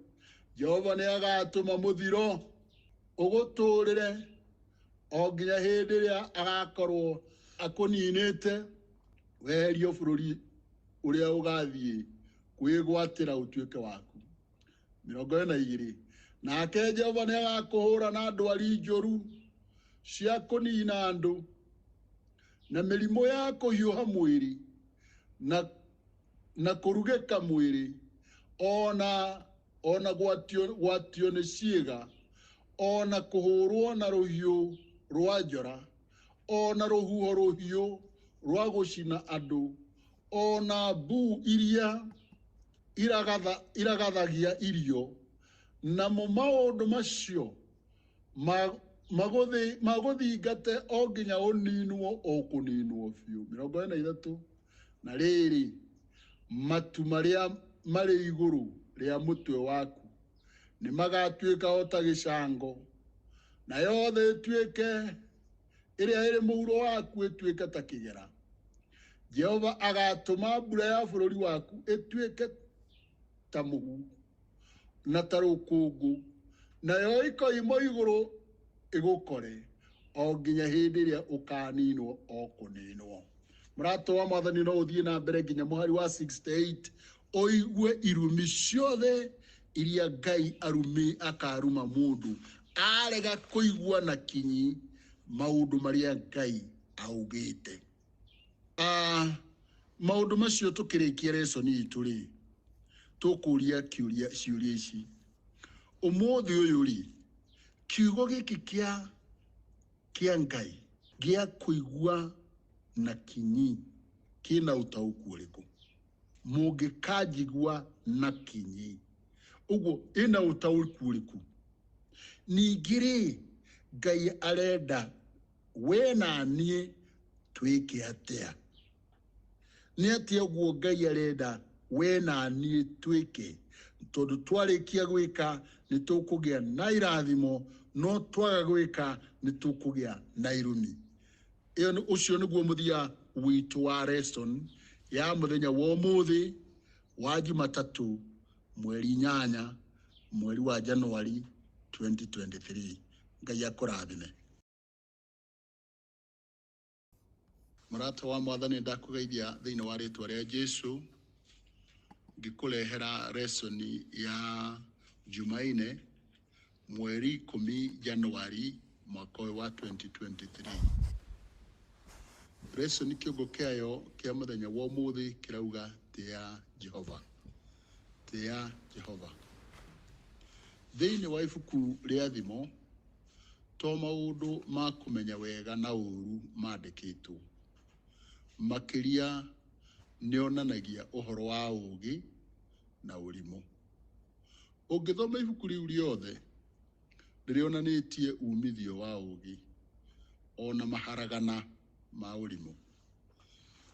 Jehova nĩ agatũma mũthiro ũgũtũũrĩre o nginya hĩndĩ ĩrĩa agakorwo akũninĩte, weherio bũrũri ũrĩa ũgathiĩ kwĩgwatĩra ũtuĩke waku. 42, nake Jehova nĩ agakũhũra na ndwari njũru cia kũnina andũ, na mĩrimũ ya kũhiũha mwĩrĩ, na kũrugĩka mwĩrĩ, ona gwatio nĩ ciĩga, ona kũhũrwo na rũhiũ rwa njora, ona rũhuho rũhiũ rwa gũcina andũ, ona mbuu iria iragathagia irio, namo maũndũ macio magũthingate o nginya ũninwo o kũninwo biũ. 43, na rĩrĩ, matu marĩa marĩ igũrũ rĩa mũtwe waku nĩ magatuĩka o ta gĩcango, na yothe ĩtuĩke ĩrĩa ĩrĩ mũhuro waku ĩtuĩke ta kĩgera. Jehova agatũma mbura ya bũrũri waku ĩtuĩke ta mũhu na ta rũkũngũ, nayo ĩkoima igũrũ ĩgũkore o nginya hĩndĩ ĩrĩa ũkaninwo o kũninwo. Mũrata wa Mwathani, no ũthiĩ na mbere nginya mũhari wa 68 ũigue irumi ciothe iria Ngai arumi akaruma mũndũ arega kũigua na kinyi maũndũ marĩa Ngai augĩte. Maũndũ macio tũkĩrĩkia lesson itũ rĩ, tũkũria ciũria ici. Ũmũthĩ ũyũ rĩ, kiugo gĩkĩ kĩa Ngai gĩa kũigua na kinyi kĩna ũtaũku ũrĩkũ? Mũngĩkanjigua na kinyi, ũguo ĩna ũtaũku ũrĩkũ? Ningĩ rĩ, Ngai arenda we na niĩ twĩke atĩa? Nĩ atĩa ũguo Ngai arenda we na niĩ twĩke? Tondũ twarĩkia gwĩka nĩ tũkũgĩa na irathimo, no twaga gwĩka nĩ tũkũgĩa na irumi. Ũcio nĩguo mũthia witũ wa lesson ya mũthenya wa ũmũthĩ wa Jumatatũ mweri 8 mweri wa Januari 2023. Ngai akũrathime. Mũrata wa Mwathani, ndakũgeithia thĩinĩ wa rĩtwa rĩa Jesũ, ngĩkũrehera lesson ya Jumaine mweri 10 Januari mwaka ũyũ wa 2023. Lesson kĩongo kĩayo kĩa mũthenya wa ũmũthĩ kĩrauga tĩa Jehova. Tĩa Jehova. Thĩinĩ wa ibuku rĩa Thimo, to maũndũ ma kũmenya wega na ũũru mandĩkĩtwo, makĩria nĩonanagia ũhoro wa ũũgĩ na ũrimũ. Ũngĩthoma ibuku rĩu rĩothe, rĩonanĩtie umithio wa ũũgĩ ona maharagana ma ũrimũ.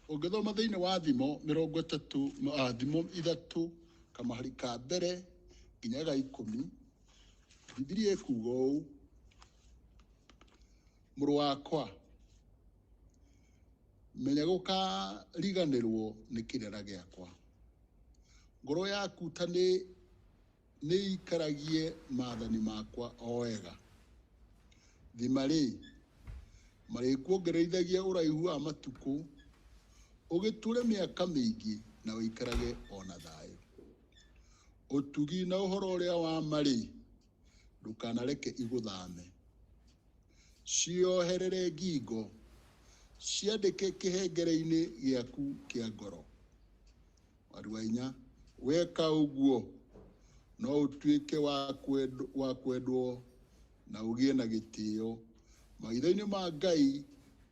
Ũngĩthoma thĩinĩ wa Thimo 30, Thimo 3 kamahari ka mbere nginya ga 10, Bibilia ĩkuuga ũũ: mũrũ wakwa, menya gũkariganĩrwo nĩ kĩrĩra gĩakwa, ngoro yaku ta nĩ ikaragie maathani makwa o wega. Thima rĩ, marĩkuongererithagia ũraihu wa matukũ, ũgĩtũre mĩaka mĩingĩ na ũikarage ona thayũ. Ũtugi na ũhoro ũrĩa wa ma-rĩ, ndũkanareke igũthame. Cioherere ngingo, ciandĩke kĩhengere-inĩ gĩaku kĩa ngoro. Mweri wa 4, weka ũguo no ũtuĩke wa kwendwo na ũgĩe na gĩtĩo Maitho-inĩ ma Ngai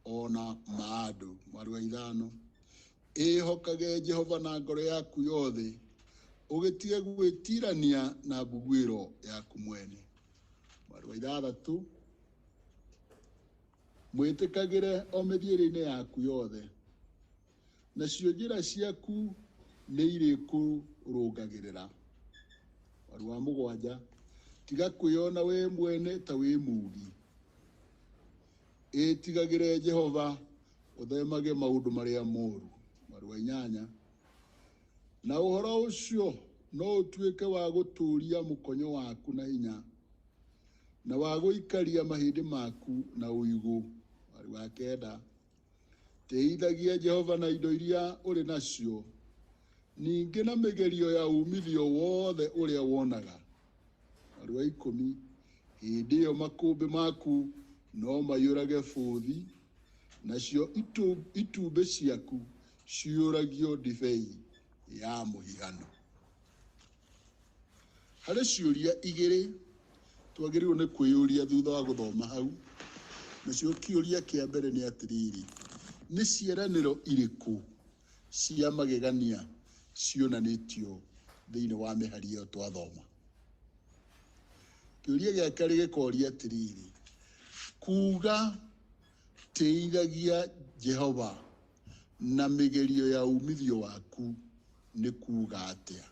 ona ma andũ. Mwari wa 5, ĩhokage Jehova na ngoro yaku yothe, ũgĩtige gwĩtirania na mbuguĩro yaku mwene. Mwari wa 6, mwĩtĩkagĩre o mĩthiĩre-inĩ yaku yothe, nacio njĩra ciaku nĩ irĩkũrũngagĩrĩra. Mwari wa 7, tiga kwĩona wĩ mwene ta wĩ mugi, ĩtigagĩre Jehova, ũthemage maũndũ marĩa moru. Mwari wa 8, na ũhoro ũcio no ũtuĩke wa gũtũũria mũkonyo waku na hinya, na wa gũikaria mahĩndĩ maku na ũigũ. Mwari wa 9, tĩithagia Jehova na indo iria ũrĩ nacio, ningĩ na mĩgerio ya umithio wothe ũrĩa wonaga. Mwari wa 10, hĩndĩ ĩyo makũmbĩ maku no maiyũrage bũthi, nacio itumbĩ ciaku ciyũragio ndibei ya mũhihano. Harĩ ciũria igĩrĩ twagĩrĩirwo nĩ kwĩyũria thutha wa gũthoma hau. Nacio kĩũria kĩa mbere nĩ atĩrĩrĩ, nĩ ciĩranĩro irĩkũ cia magegania cionanĩtio thĩinĩ wa mĩhari ĩyo twathoma? Kĩũria gĩa kerĩ gĩkoria atĩrĩrĩ, kuga tĩithagia Jehova na mĩgerio ya umithio waku nĩ kuga atĩa?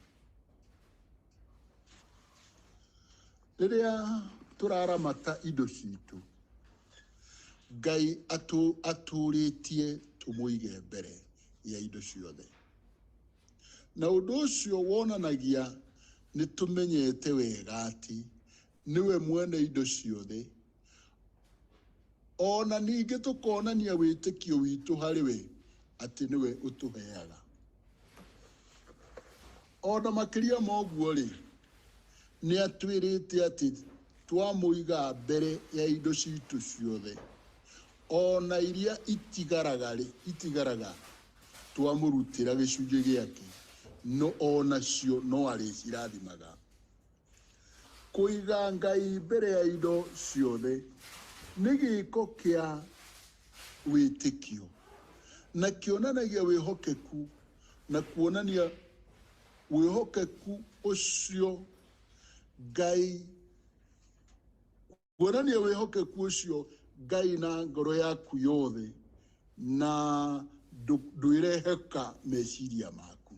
Rĩrĩa tũraramata indo citũ, Ngai atũrĩtie tũmũige mbere ya indo ciothe. Na ũndũ ũcio wonanagia nĩ tũmenyete wega atĩ nĩwe mwene indo ciothe, ona ningĩ tũkonania wĩtĩkio witũ harĩ we atĩ nĩwe ũtũheaga. Ona makĩria ma ũguo rĩ, nĩ atwĩrĩte atĩ twamũiga mbere ya indo citũ ciothe, ona iria itigaraga rĩ, itigaraga twamũrutĩra gĩcunjĩ gĩake, no onacio no arĩcirathimaga. Kũiga Ngai mbere ya indo ciothe nĩ gĩko kĩa wĩtĩkio, na kĩonanagia wĩhokeku, na kuonania wĩhokeku ũcio Ngai, kuonania wĩhokeku ũcio Ngai na ngoro yaku yothe, na ndwĩreheka meciria maku.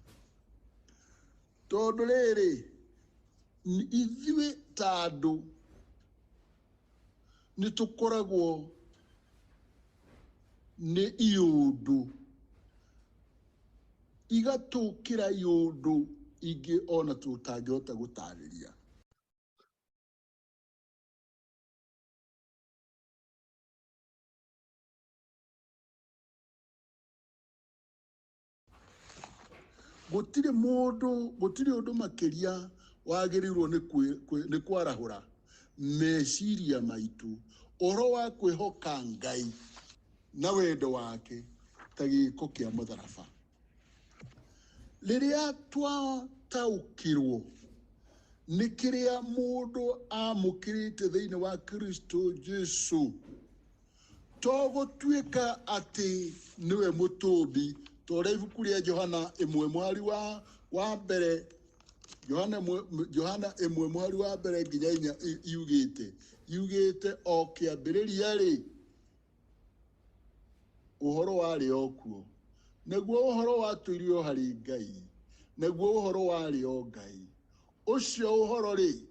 Tondũ rĩrĩ, ithuĩ ta andũ nĩ tũkoragwo nĩ iũndũ igatũkĩra iũndũ ingĩ ona tũtangĩhota gũtarĩria. Gũtirĩ mũndũ, gũtirĩ ũndũ makĩria wagĩrĩirwo nĩ kwarahũra meciria maitũ ũhoro wa kwĩhoka Ngai na wendo wake ta gĩko kĩa mũtharaba. Rĩrĩa twataũkĩrwo nĩ kĩrĩa mũndũ amũkĩrĩte thĩinĩ wa Kristo Jesu, to gũtuĩka atĩ nĩwe mũtũmbi, ta ũrĩa ibuku rĩa Johana 1 mũhari wa mbere, Johana 1 mũhari wa mbere nginya 4 yugĩte o kĩambĩrĩria rĩ, ũhoro warĩ o kuo, naguo ũhoro watũire o harĩ Ngai, naguo ũhoro warĩ o Ngai. Ũcio ũhoro rĩ,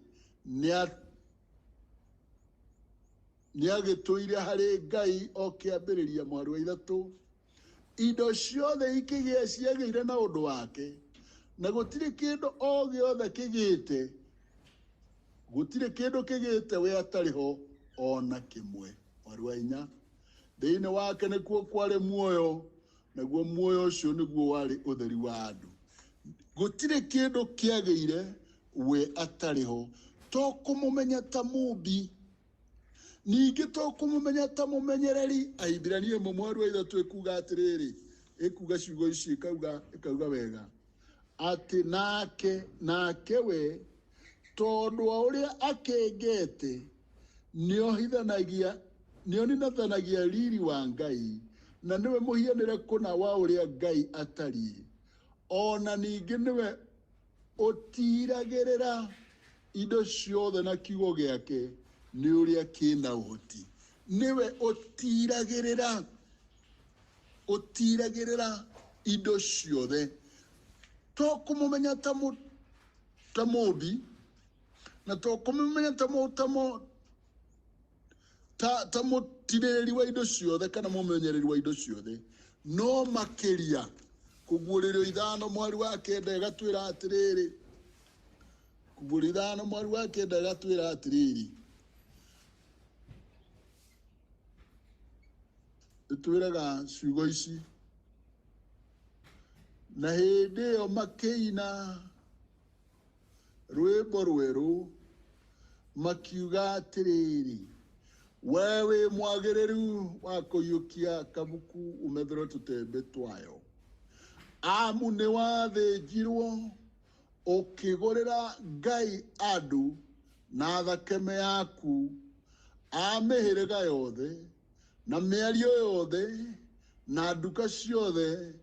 nĩagĩtũire harĩ Ngai o kĩambĩrĩria mũhari wa 3. Indo ciothe ikĩgĩa ciagĩire na ũndũ wake, na gũtirĩ kĩndũ o gĩothe kĩgĩte, gũtirĩ kĩndũ kĩgĩte we atarĩ ho ona kĩmwe. Mũhari wa 4, thĩinĩ wake nĩkuo kwarĩ muoyo, naguo muoyo ũcio nĩguo warĩ ũtheri wa andũ. Gũtirĩ kĩndũ kĩagĩire we atarĩ ho, to kũmũmenya ta mũmbi, ningĩ to kũmũmenya ta mũmenyereri. Ahibirania 1 mũhari wa 3 ĩkuga atĩrĩrĩ, ĩkuga ciugo ici, ĩkauga wega atĩ nake we tondũ wa ũrĩa akengete nĩohithanagia Nĩoninathanagia riri wa Ngai na nĩwe mũhianĩre kũna wa ũrĩa Ngai atariĩ. Ona ningĩ nĩwe ũtiiragĩrĩra indo ciothe na kiugo gĩake nĩ ũrĩa kĩna ũhoti. Nĩwe ũtiiragĩrĩra, ũtiiragĩrĩra indo ciothe. To kũmũmenya ta mũmbi, na to kũmũmenya ta mũtirĩrĩri wa indo ciothe kana mũmenyereri wa indo ciothe, no makĩria kũguũrĩrio 5 mweri wa 9 ĩgatwĩra atĩrĩrĩ, kũguũrĩrio 5 mweri wa 9 ĩgatwĩra atĩrĩrĩ, ĩtwĩraga ciugo ici, na hĩndĩ ĩyo makĩina rwĩmbo rwerũ makiuga atĩrĩrĩ, we wĩ mwagĩrĩru wa kũiyũkia kabuku ũmethũre tũtembe twayo, amu nĩ wathĩnjirwo ũkĩgũrĩra Ngai andũ na thakame yaku a mĩhĩrĩga yothe na mĩario yothe na nduka ciothe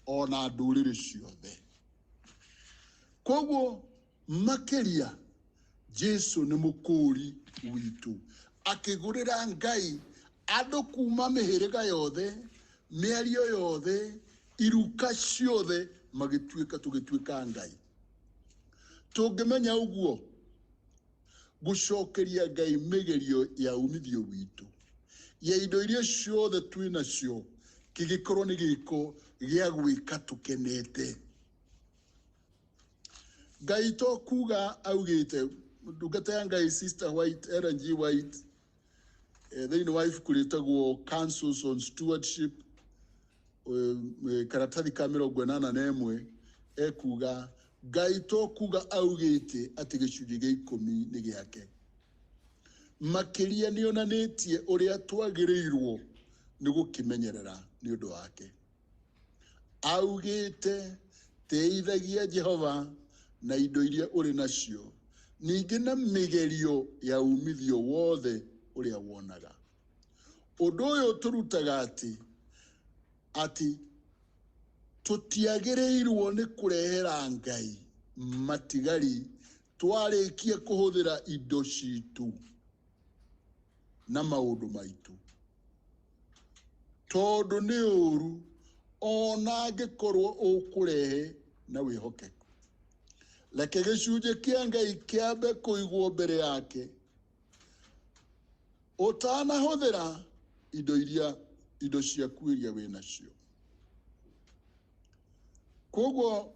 ona ndũrĩrĩ ciothe. Koguo makĩria Jesu nĩ mũkũũri witũ, akĩgũrĩra Ngai andũ kuma mĩhĩrĩga yothe, mĩario yothe, iruka ciothe, magĩtuĩka tũgĩtuĩka Ngai. Tũngĩmenya ũguo, gũcokeria Ngai mĩgerio ya umithio witũ ya indo iria ciothe twĩ nacio kĩgĩkorwo nĩ gĩko gĩa gwĩka tũkenete. Ngai to kuga augĩte, ndungata ya Ngai Sister White, Ellen G. White, thĩinĩ wa ibuku rĩtagwo Counsels on Stewardship, karatathi ka 81 ekuga Ngai to kuga augĩte atĩ gĩcunjĩ gĩa 10 nĩ gĩake. Makĩria nĩonanĩtie ũrĩa twagĩrĩirwo nĩ gũkĩmenyerera nĩ ũndũ wake. Augĩte teithagia Jehova na indo iria ũrĩ nacio, ningĩ na mĩgerio ya umithio wothe ũrĩa wonaga. Ũndũ ũyũ ũtũrutaga atĩ tũtiagĩrĩirwo nĩ kũrehera Ngai matigari twarĩkia kũhũthĩra indo citũ na maũndũ maitũ, tondũ nĩ ũru ona angĩkorwo ũkũrehe na wĩhokeku. Reke gĩcunjĩ kĩa Ngai kĩambe kũigwo mbere yake ũtanahũthĩra indo iria indo ciaku iria wĩ nacio. Koguo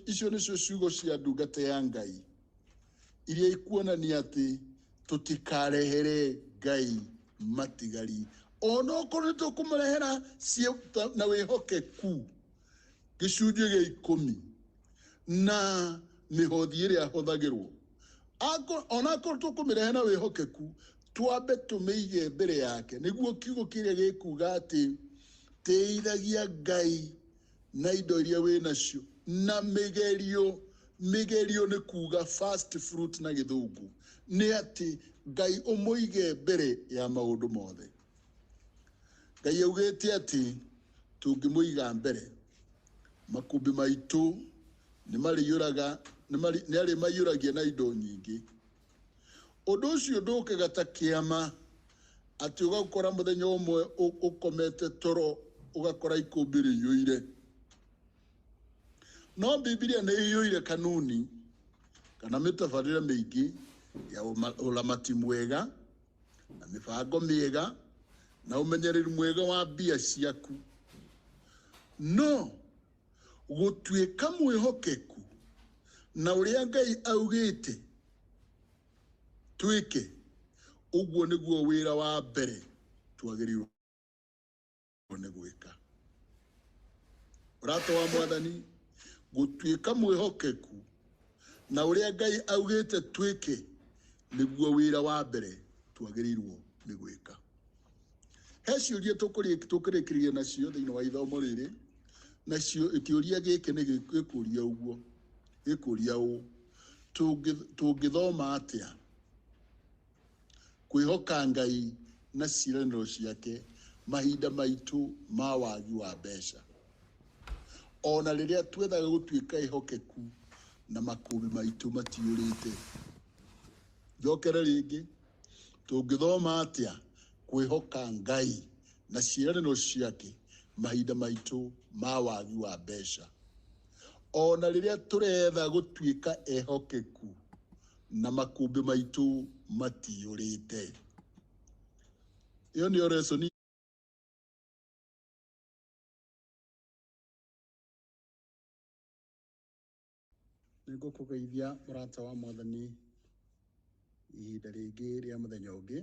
icio nĩcio ciugo cia ndungata ya Ngai iria ikuonania atĩ tũtikarehere Ngai matigari onokorwo nĩ tũkũmũrehera na wĩhokeku gĩcunjĩ gĩa 10 na mĩhothi ĩrĩa ĩhũthagĩrwo. Onakorwo tũkũmĩrehe na wĩhokeku, twambe tũmĩige mbere yake, nĩguo kiugo kĩrĩa gĩkuga atĩ tĩithagia Ngai na indo iria wĩ nacio na mĩgerio. Mĩgerio nĩ kuga first fruit na gĩthũngũ, nĩ atĩ Ngai ũmũige mbere ya maũndũ mothe. Ngai augĩte atĩ tũngĩmũiga mbere, makũmbĩ maitũ nĩ arĩmaiyũragia na indo nyingĩ. Ũndũ ũcio ndũkaga ta kĩama atĩ ũgakora mũthenya ũmwe ũkomete toro ũgakora ikũmbĩ rĩiyũire. No Bibilia nĩ ĩiyũire kanuni kana mĩtabarĩre mĩingĩ ya ũramati mwega na mĩbango mĩega na ũmenyereri mwega wa mbia ciaku. No gũtuĩka mwĩhokeku na ũrĩa Ngai augĩte twĩke, ũguo nĩguo wĩra wa mbere twagĩrĩirwo nĩ gwĩka. Ũrata wa Mwathani, gũtuĩka mwĩhokeku na ũrĩa Ngai augĩte twĩke nĩguo wĩra wa mbere twagĩrĩirwo nĩ gwĩka. He ciũria tũkũrĩkĩrĩria nacio thĩinĩ wa ithomo rĩrĩ, nacio kĩũria gĩkĩ nĩ gĩkũria ũguo, gĩkũria ũũ, tũngĩthoma atĩa kwĩhoka Ngai na ciĩranĩro ciake mahinda maitũ ma wagi wa mbeca? Ona rĩrĩa twethaga gũtuĩka ehokeku na makũmbĩ maitũ matiyũrĩte. Njokere rĩngĩ, tũngĩthoma atĩa kwĩhoka Ngai na ciĩranĩro ciake mahinda maitũ ma wagi wa mbeca? Ona rĩrĩa tũretha gũtuĩka ehokeku na makũmbĩ maitũ matiyũrĩte. Ĩyo nĩyo lesson. Nĩngũkũgeithia mũrata wa Mwathani ihinda rĩngĩ rĩa mũthenya ũngĩ.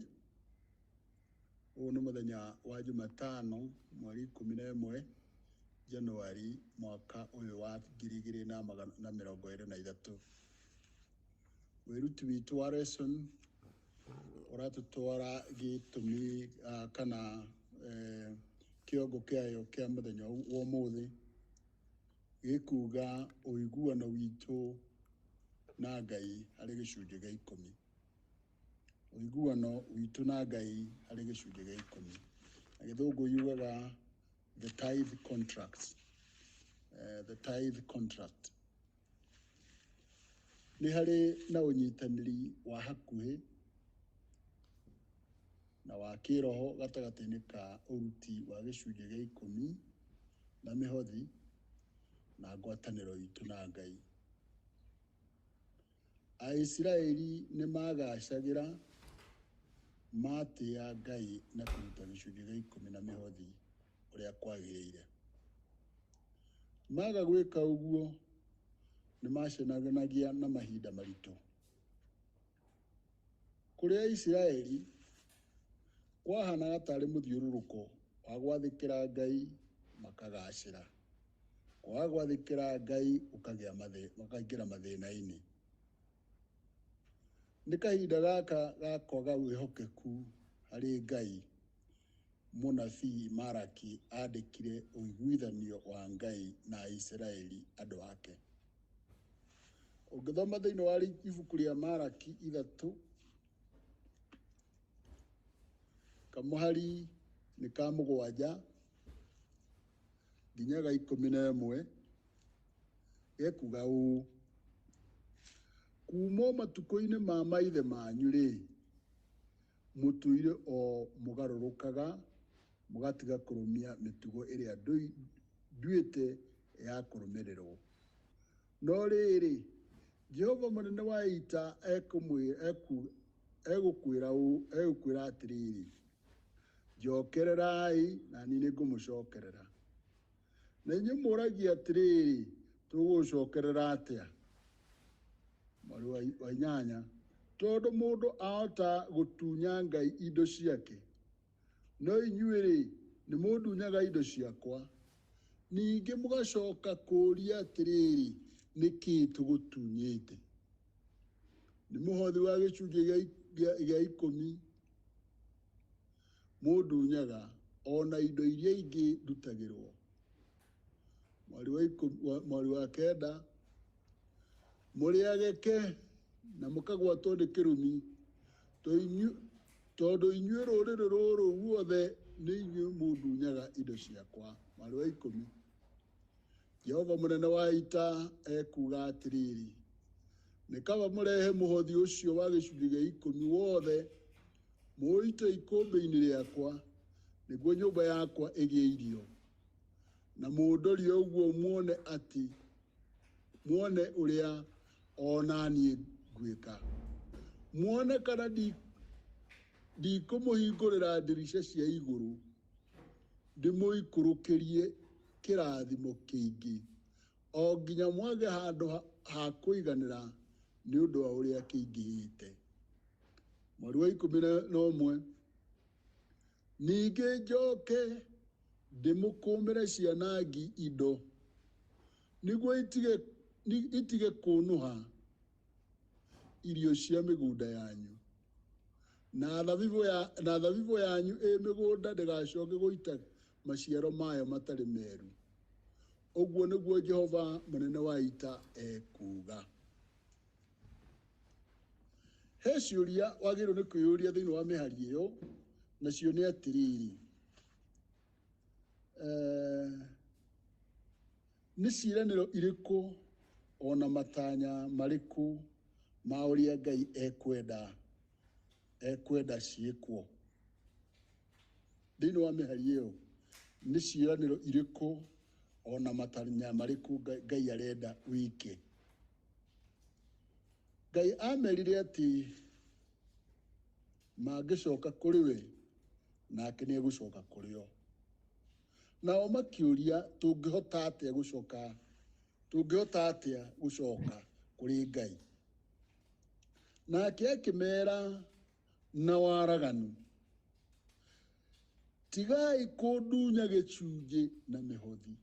Ũyũ nĩ mũthenya wa Jumatano, mweri 11 Januari mwaka ũyũ wa 2023. Wĩruti witũ wa lesson ũratũtwara gĩtũmi kana kĩongo kĩayo kĩa mũthenya wa ũmũthĩ gĩkuga ũiguano witũ na Ngai harĩ gĩcunjĩ gĩa 10. Ũiguano witũ na Ngai harĩ gĩcunjĩ gĩa 10. Na gĩthũngũ yugaga the tithe contract. The tithe contract. Nĩ harĩ na ũnyitanĩri wa hakuhĩ na wa kĩroho gatagatĩ-inĩ ka ũruti wa gĩcunjĩ gĩa 10 na mĩhothi na ngwatanĩro itũ na Ngai. Aisiraeli nĩ magacagĩra matĩa Ngai na kũruta gĩcunjĩ gĩa 10 na mĩhothi ũrĩa kwagĩrĩire. Maga gwĩka ũguo nĩ macemanagia na mahinda maritũ. Kũrĩ Aisiraeli kwahanaga tarĩ mũthiũrũrũko wa gwathĩkĩra Ngai makagacĩra, kwaga gwathĩkĩra Ngai ũkagĩa makaingĩra mathĩna-inĩ. Nĩ kahinda gaka ga kwaga wĩhokeku harĩ Ngai, mũnabii Maraki andĩkire ũiguithanio wa Ngai na Aisiraeli andũ ake. Ũngĩthoma thĩinĩ wa ibuku rĩa Maraki 3 kamũhari nĩ ka 7 nginya ga 11 gekuga ũũ: kuma matukũ-inĩ ma maithe manyu rĩ, mũtũire o mũgarũrũkaga mũgatiga kũrũmia mĩtugo ĩrĩa nduĩte ya kũrũmĩrĩrwo. No rĩrĩ, Jehova mũnene wa ita egũkwĩra atĩrĩrĩ, njokererai na niĩ nĩngũmũcokerera. Na inyuĩ mũragia atĩrĩrĩ, tũgũgũcokerera atĩa? Mweri wa 8, tondũ mũndũ ahota gũtunya Ngai indo ciake, no inyuĩ-rĩ, nĩ mũndunyaga indo ciakwa. Ningĩ mũgacoka kũũria atĩrĩrĩ, nĩkĩ tũgũtunyĩte? Nĩ mũhothi wa gĩcunjĩ gĩa 10 mũndunyaga, ona indo iria ingĩ ndutagĩrwo. Mweri wa 9, mũrĩageke na mũkagwatwo nĩ kĩrumi, tondũ inyuĩ rũrĩrĩ rũrũ ruothe nĩ inyuĩ mũndunyaga indo ciakwa. Mweri wa 10, Jehova mũnene wa ita ekuga atĩrĩrĩ, nĩ kaba mũrehe mũhothi ũcio wa gĩcunjĩ gĩa 10 wothe mũũite ikũmbĩ-inĩ rĩakwa, nĩguo nyũmba yakwa ĩgĩe irio, na mũndorie ũguo muone atĩ muone ũrĩa ona niĩ ngwĩka, muone kana ndikũmũhingũrĩra ndirica cia igũrũ ndĩmũikũrũkĩrie kĩrathimo kĩingĩ, o nginya mwage handũ ha kũiganĩra nĩ ũndũ wa ũrĩa kĩingĩhĩte. Mweri wa 11, ningĩ njoke ndĩmũkũmĩre cianangi indo, nĩguo itige kũnũha irio cia mĩgũnda yanyu, na thabibũ yanyu ĩ mĩgũnda ndĩgacoke gũita maciaro mayo matarĩ meru. Ũguo nĩguo Jehova mũnene wa ita ekuuga. He ciũria wagĩrĩirwo nĩ kwĩyũria thĩinĩ wa mĩhari ĩyo Nacio nĩ atĩrĩrĩ, eh, nĩ ciĩranĩro irĩkũ ona matanya marĩkũ ma ũrĩa Ngai ekwenda ekwenda ciĩkwo? Thĩinĩ wa mĩhari ĩyo, nĩ ciĩranĩro irĩkũ ona matanya marĩkũ Ngai arenda wĩke? Ngai amerire atĩ mangĩcoka kũrĩ we, nake nĩ egũcoka kũrĩ o. Nao makĩũria, tũngĩhota atĩa gũcoka, tũngĩhota atĩa gũcoka kũrĩ Ngai? Nake akĩmera na waraganu, tigai kũndunya gĩcunjĩ na mĩhothi.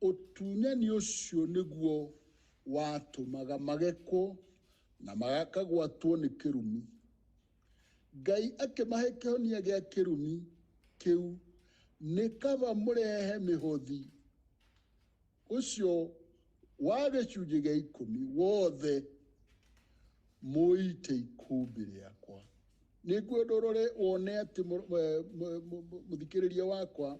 Ũtunyani ũcio nĩguo watũmaga magekwo na makagwatwo nĩ kĩrumi. Ngai akĩmahe kĩhonia gĩa kĩrumi kĩu, nĩ kaba mũrehe mĩhothi ũcio wa gĩcunjĩ gĩa ikũmi wothe mũite ikũmbĩ rĩakwa. Nĩngwenda ũrore wone atĩ mũthikĩrĩria wakwa,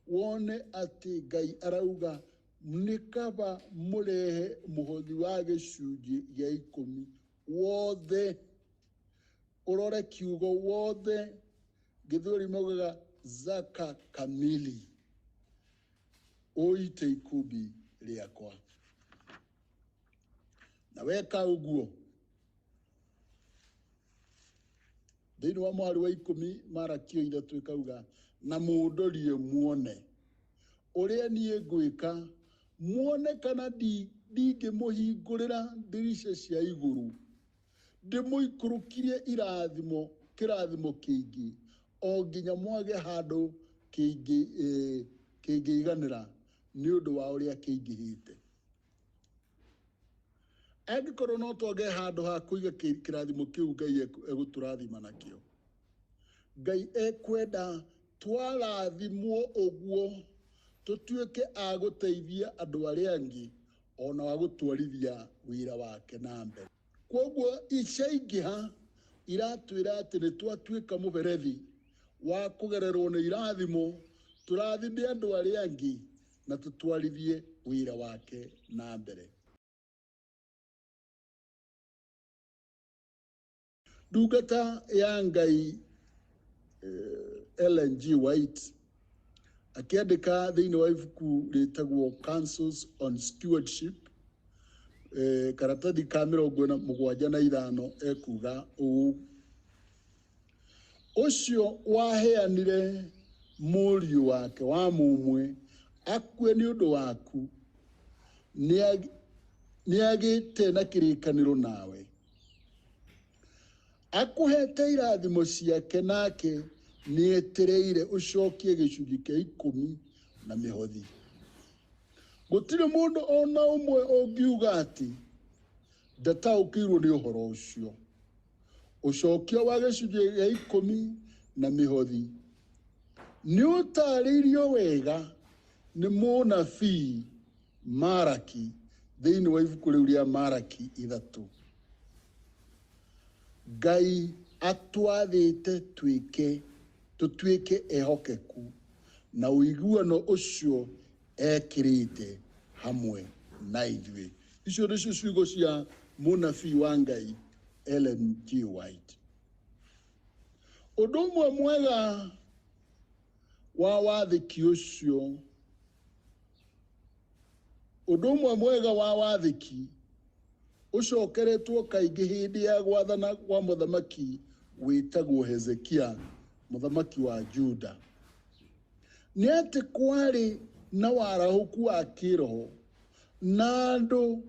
wone atĩ Ngai arauga nĩ kaba mũrehe mũhothi wa gĩcunjĩ gĩa ikũmi wothe. Ũrore kiugo wothe, Gĩthweri maugaga zaka kamili, ũite ikũmbĩ rĩakwa. Na weka ũguo, thĩinĩ wa mũhari wa ikũmi Marakio ithatũ ĩkauga, na mũndorie muone ũrĩa niĩ ngwĩka, muone kana ndingĩmũhingũrĩra ndirica cia igũrũ, ndĩmũikũrũkirie irathimo, kĩrathimo kĩingĩ, o nginya mwage handũ kĩngĩiganĩra nĩ ũndũ wa ũrĩa kĩingĩhĩte. Angĩkorwo no twage handũ ha kũiga kĩrathimo kĩu Ngai egũtũrathima nakĩo, Ngai ekwenda twarathimwo ũguo tũtuĩke a gũteithia andũ arĩa angĩ ona wa gũtwarithia wĩra wake na mbere. Kwoguo icaingĩha iratwĩra atĩ nĩ twatuĩka mũberethi wa kũgererwo nĩ irathimo, tũrathime andũ arĩa angĩ na tũtwarithie wĩra wake na mbere. Ndungata ya Ngai Ellen G. White akĩandĩka thĩinĩ wa ibuku rĩtagwo Counsels on Stewardship, karatathi ka mĩrongo ĩna mũgwanja na ithano, ekuga ũũ: ũcio waheanire mũriũ wake wa mũmwe akue nĩ ũndũ waku nĩagĩte na kĩrĩkanĩro nawe, akũhete irathimo ciake, nake nĩetereire ũcokie gĩcunjĩ kĩa ikũmi na mĩhothi. Gũtirĩ mũndũ ona ũmwe ũngiuga atĩ ndataũkĩirwo nĩ ũhoro ũcio. Ũcokia wa gĩcunjĩ gĩa ikũmi na mĩhothi nĩ ũtaarĩirio wega nĩ mũnabii Maraki thĩinĩ wa ibuku rĩu rĩa Maraki ithatũ. Ngai atwathĩte twĩke tũtuĩke ehokeku na ũiguano ũcio ekĩrĩte hamwe na ithuĩ. Icio nĩcio ciugo cia mũnabii wa Ngai Ellen G. White. Ũndũ ũmwe mwega wa wathĩki ũcio, ũndũ ũmwe mwega wa wathĩki ũcokeretwo kaingĩ hĩndĩ ya gwathana kwa mũthamaki wĩtagwo Hezekia, mũthamaki wa Juda, nĩ atĩ kwarĩ na warahũku wa kĩroho na andũ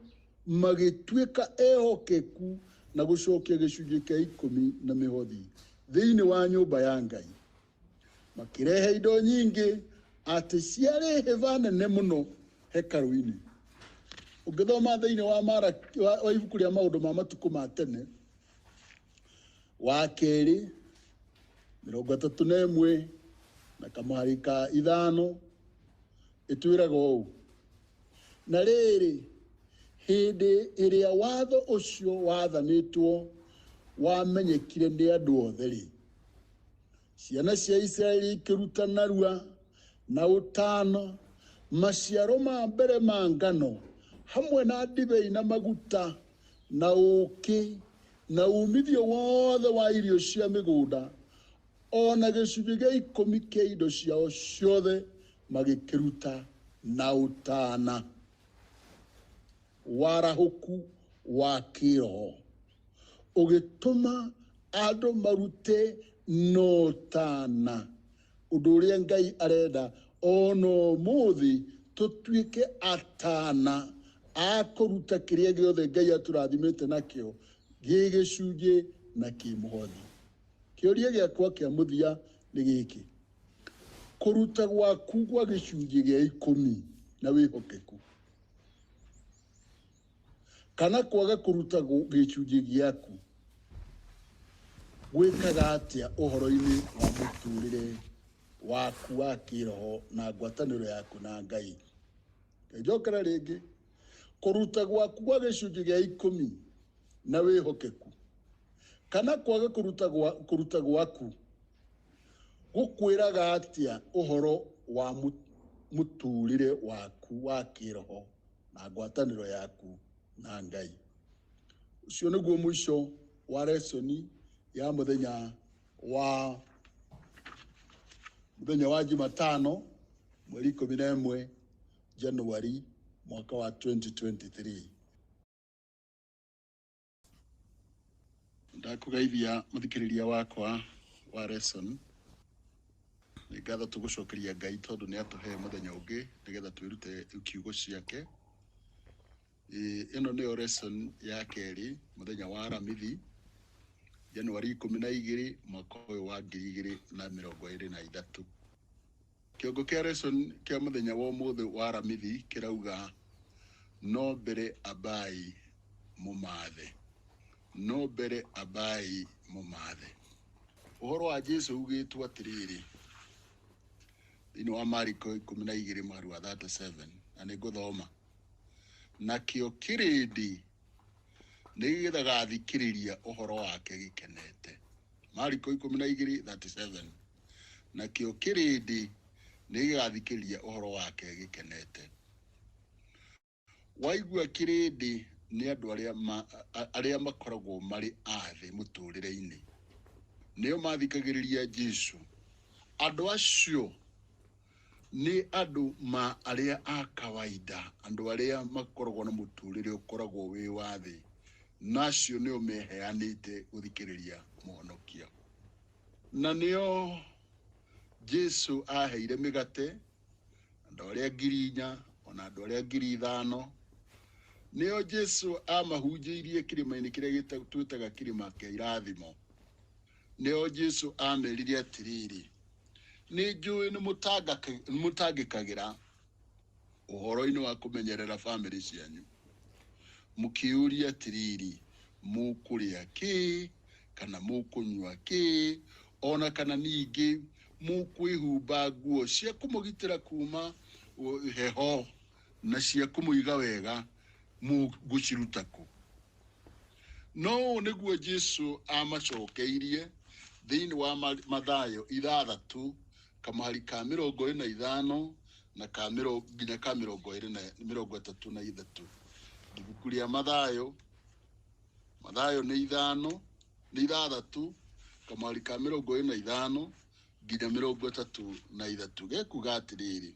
magĩtuĩka ehokeku na gũcokia gĩcunjĩ kĩa ikũmi na mĩhothi thĩinĩ wa nyũmba ya Ngai. Makĩrehe indo nyingĩ atĩ ciarĩ hĩba nene mũno hekarũ-inĩ. Ũngĩthoma thĩinĩ wa Maraki, wa ibuku rĩa maũndũ ma matukũ ma tene wa kerĩ mĩrongo ĩtatũ na ĩmwe na kamũhari ka ithano, ĩtwĩraga ũũ: na rĩrĩ, hĩndĩ ĩrĩa watho ũcio wathanĩtwo wamenyekire nĩ andũ othe-rĩ, Ciana cia Isiraeli ikĩruta narua na ũtano maciaro ma mbere ma ngano hamwe na ndibei na maguta na ũũkĩ na umithio wothe wa irio cia mĩgũnda, o na gĩcunjĩ gĩa 10 kĩa indo ciao ciothe magĩkĩruta na ũtana. Warahũku wa kĩroho ũgĩtũma andũ marute na ũtana, ũndũ ũrĩa Ngai arenda ona ũmũthĩ tũtuĩke atana a kũruta kĩrĩa gĩothe Ngai atũrathimĩte nakĩo gĩ gĩcunjĩ na kĩmũhothi. Kĩũria gĩakwa kĩa mũthia nĩ gĩkĩ: kũruta gwaku gwa gĩcunjĩ gĩa 10 na wĩhokeku, kana kwaga kũruta gĩcunjĩ gĩaku gwĩkaga atĩa ũhoro-inĩ wa mũtũrĩre waku wa kĩroho na ngwatanĩro yaku na Ngai? Njokera rĩngĩ, kũruta gwaku gwa gĩcunjĩ gĩa 10 na wĩhokeku, kana kwaga kũruta gwaku gũkwĩraga atĩa ũhoro wa mũtũrĩre waku wa kĩroho na ngwatanĩro yaku na Ngai? Ũcio nĩguo mũico wa lesoni ya mũthenya wa Jumatano mweri 11 Januari mwaka wa 2023. Ndakũgeithia mũthikĩrĩria wakwa wa lesson. Nĩ ngatho tũgũcokeria Ngai tondũ nĩ atũhe mũthenya ũngĩ nĩgetha twĩrute kiugo ciake. Ĩno nĩyo lesson ya kerĩ mũthenya wa Aramithi, Januari 12 mwaka ũyũ wa 2023. Kĩongo kĩa lesson kĩa mũthenya wa ũmũthĩ wa Aramithi kĩrauga no mbere ambai mũmathe, no mbere ambai mũmathe. Ũhoro wa Jesũ ugĩtwo atĩrĩrĩ thĩinĩ wa Mariko 12 mũhari wa 37, na nĩ ngũthoma: nakĩo kĩrĩndĩ nĩ gĩgathikĩrĩria ũhoro wake gĩkenete. Mariko 12:37, nakĩo kĩrĩndĩ nĩ gĩgathikĩrĩria ũhoro wake gĩkenete. Waigua kĩrĩndĩ nĩ andũ arĩa makoragwo marĩ a thĩ mũtũrĩre-inĩ, nĩo mathikagĩrĩria Jesũ. Andũ acio nĩ andũ ma arĩa a kawaida, andũ arĩa makoragwo na mũtũrĩre ũkoragwo wĩ wa thĩ, na acio nĩo meheanĩte gũthikĩrĩria mũhonokia. Na nĩo Jesũ aheire mĩgate andũ arĩa 4,000 ona andũ arĩa 5,000. Nĩo Jesũ amahunjĩirie kĩrĩma-inĩ kĩrĩa twĩtaga kĩrĩma kĩa irathimo. Nĩo Jesũ amerire atĩrĩrĩ, nĩ njũĩ nĩ mũtangĩkagĩra ũhoro-inĩ wa kũmenyerera bamĩrĩ cianyu, mũkĩũria atĩrĩrĩ, mũkũrĩa kĩ kana mũkũnyua kĩ, ona kana ningĩ mũkwĩhumba nguo cia kũmũgitĩra kuma heho na cia kũmũiga wega mũgũciruta kũ? No ũũ nĩguo Jesũ amacokeirie thĩinĩ wa Mathayo 6 kamũhari ka 45 na ka nginya ka mĩrongo ĩrĩ na mĩrongo ĩtatũ na ithatũ. Ibuku rĩa Mathayo, Mathayo nĩ ithano, nĩ ithathatũ kamũhari ka 45 nginya 33. Gekuga atĩrĩrĩ,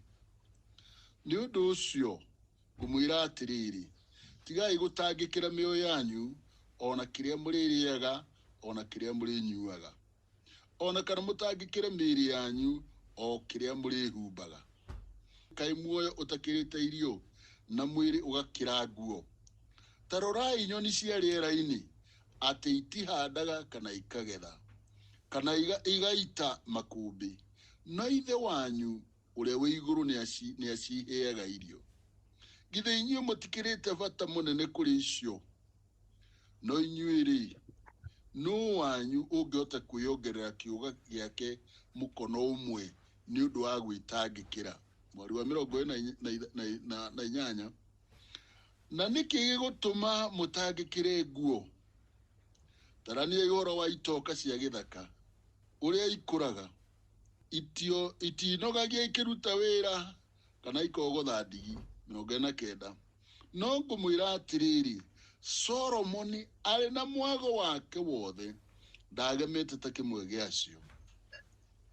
nĩ ũndũ ũcio ngũmwĩra atĩrĩrĩ, tigai gũtangĩkĩra mĩoyo yanyu, ona kĩrĩa mũrĩrĩaga, ona kĩrĩa mũrĩnyuaga, ona kana mũtangĩkĩre mĩĩrĩ yanyu, o kĩrĩa mũrĩhumbaga. Kaĩ muoyo ũtakĩrĩte irio, na mwĩrĩ ũgakĩra nguo? Ta rorai nyoni cia rĩera-inĩ, atĩ itihandaga kana ikagetha, kana igaita makũmbĩ, no Ithe wanyu ũrĩa wĩ igũrũ nĩaciheaga irio. Githĩ inyuĩ mũtikĩrĩte bata mũnene kũrĩ icio? No inyuĩ-rĩ, nũ wanyu ũngĩhota kwĩongerera kĩũga gĩake mũkono ũmwe nĩ ũndũ wa gwĩtangĩkĩra? Mweri wa 48. Na nĩkĩ gĩgũtũma mũtangĩkĩre nguo? Taraniai ũhoro wa itoka cia gĩthaka, Ũrĩa ikũraga, itinogagia ikĩruta wĩra kana ikogotha ndigi. 49. No ngũmwĩra atĩrĩrĩ, Solomoni arĩ na mwago wake wothe ndagemete ta kĩmwe gĩacio.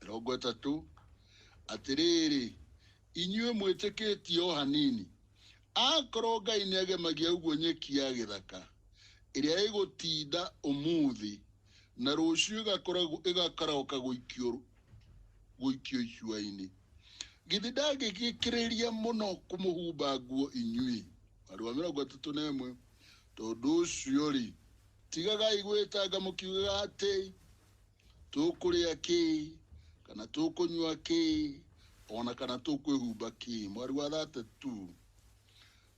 30. Atĩrĩrĩ, inyuĩ mwĩtĩkĩtie o hanini, akorwo Ngai nĩagemagia ũguo nyeki ya gĩthaka ĩrĩa ĩgũtinda ũmũthĩ na rũciũ ĩgakaroka gũikio icua-inĩ, githĩ ndangĩgĩkĩrĩria mũno kũmũhumba nguo inyuĩ? Mweri wa 31. Tondũ ũcio rĩ, tigagai gwĩtanga mũkiugaga atĩ tũkũrĩa kĩ kana tũkũnyua kĩ ona kana tũkwĩhumba kĩ. Mweri wa 32.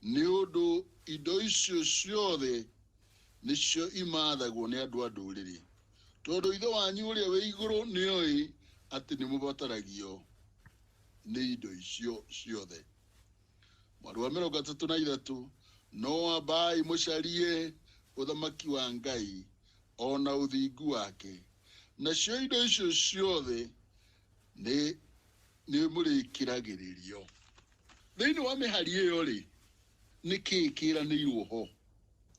Nĩ ũndũ indo icio ciothe nĩcio imathagwo nĩ andũ a ndũrĩrĩ, tondũ ithe wanyu ũrĩa wĩ igũrũ nĩoĩ atĩ nĩmũbataragio nĩ indo icio ciothe. Mweri wa 33. No ambai mũcarie ũthamaki wa Ngai ona ũthingu wake, nacio indo icio ciothe nĩ mũrĩkĩragĩrĩrio. Thĩinĩ wa mĩhari ĩyo rĩ, nĩ kĩĩ kĩranĩirwo ho?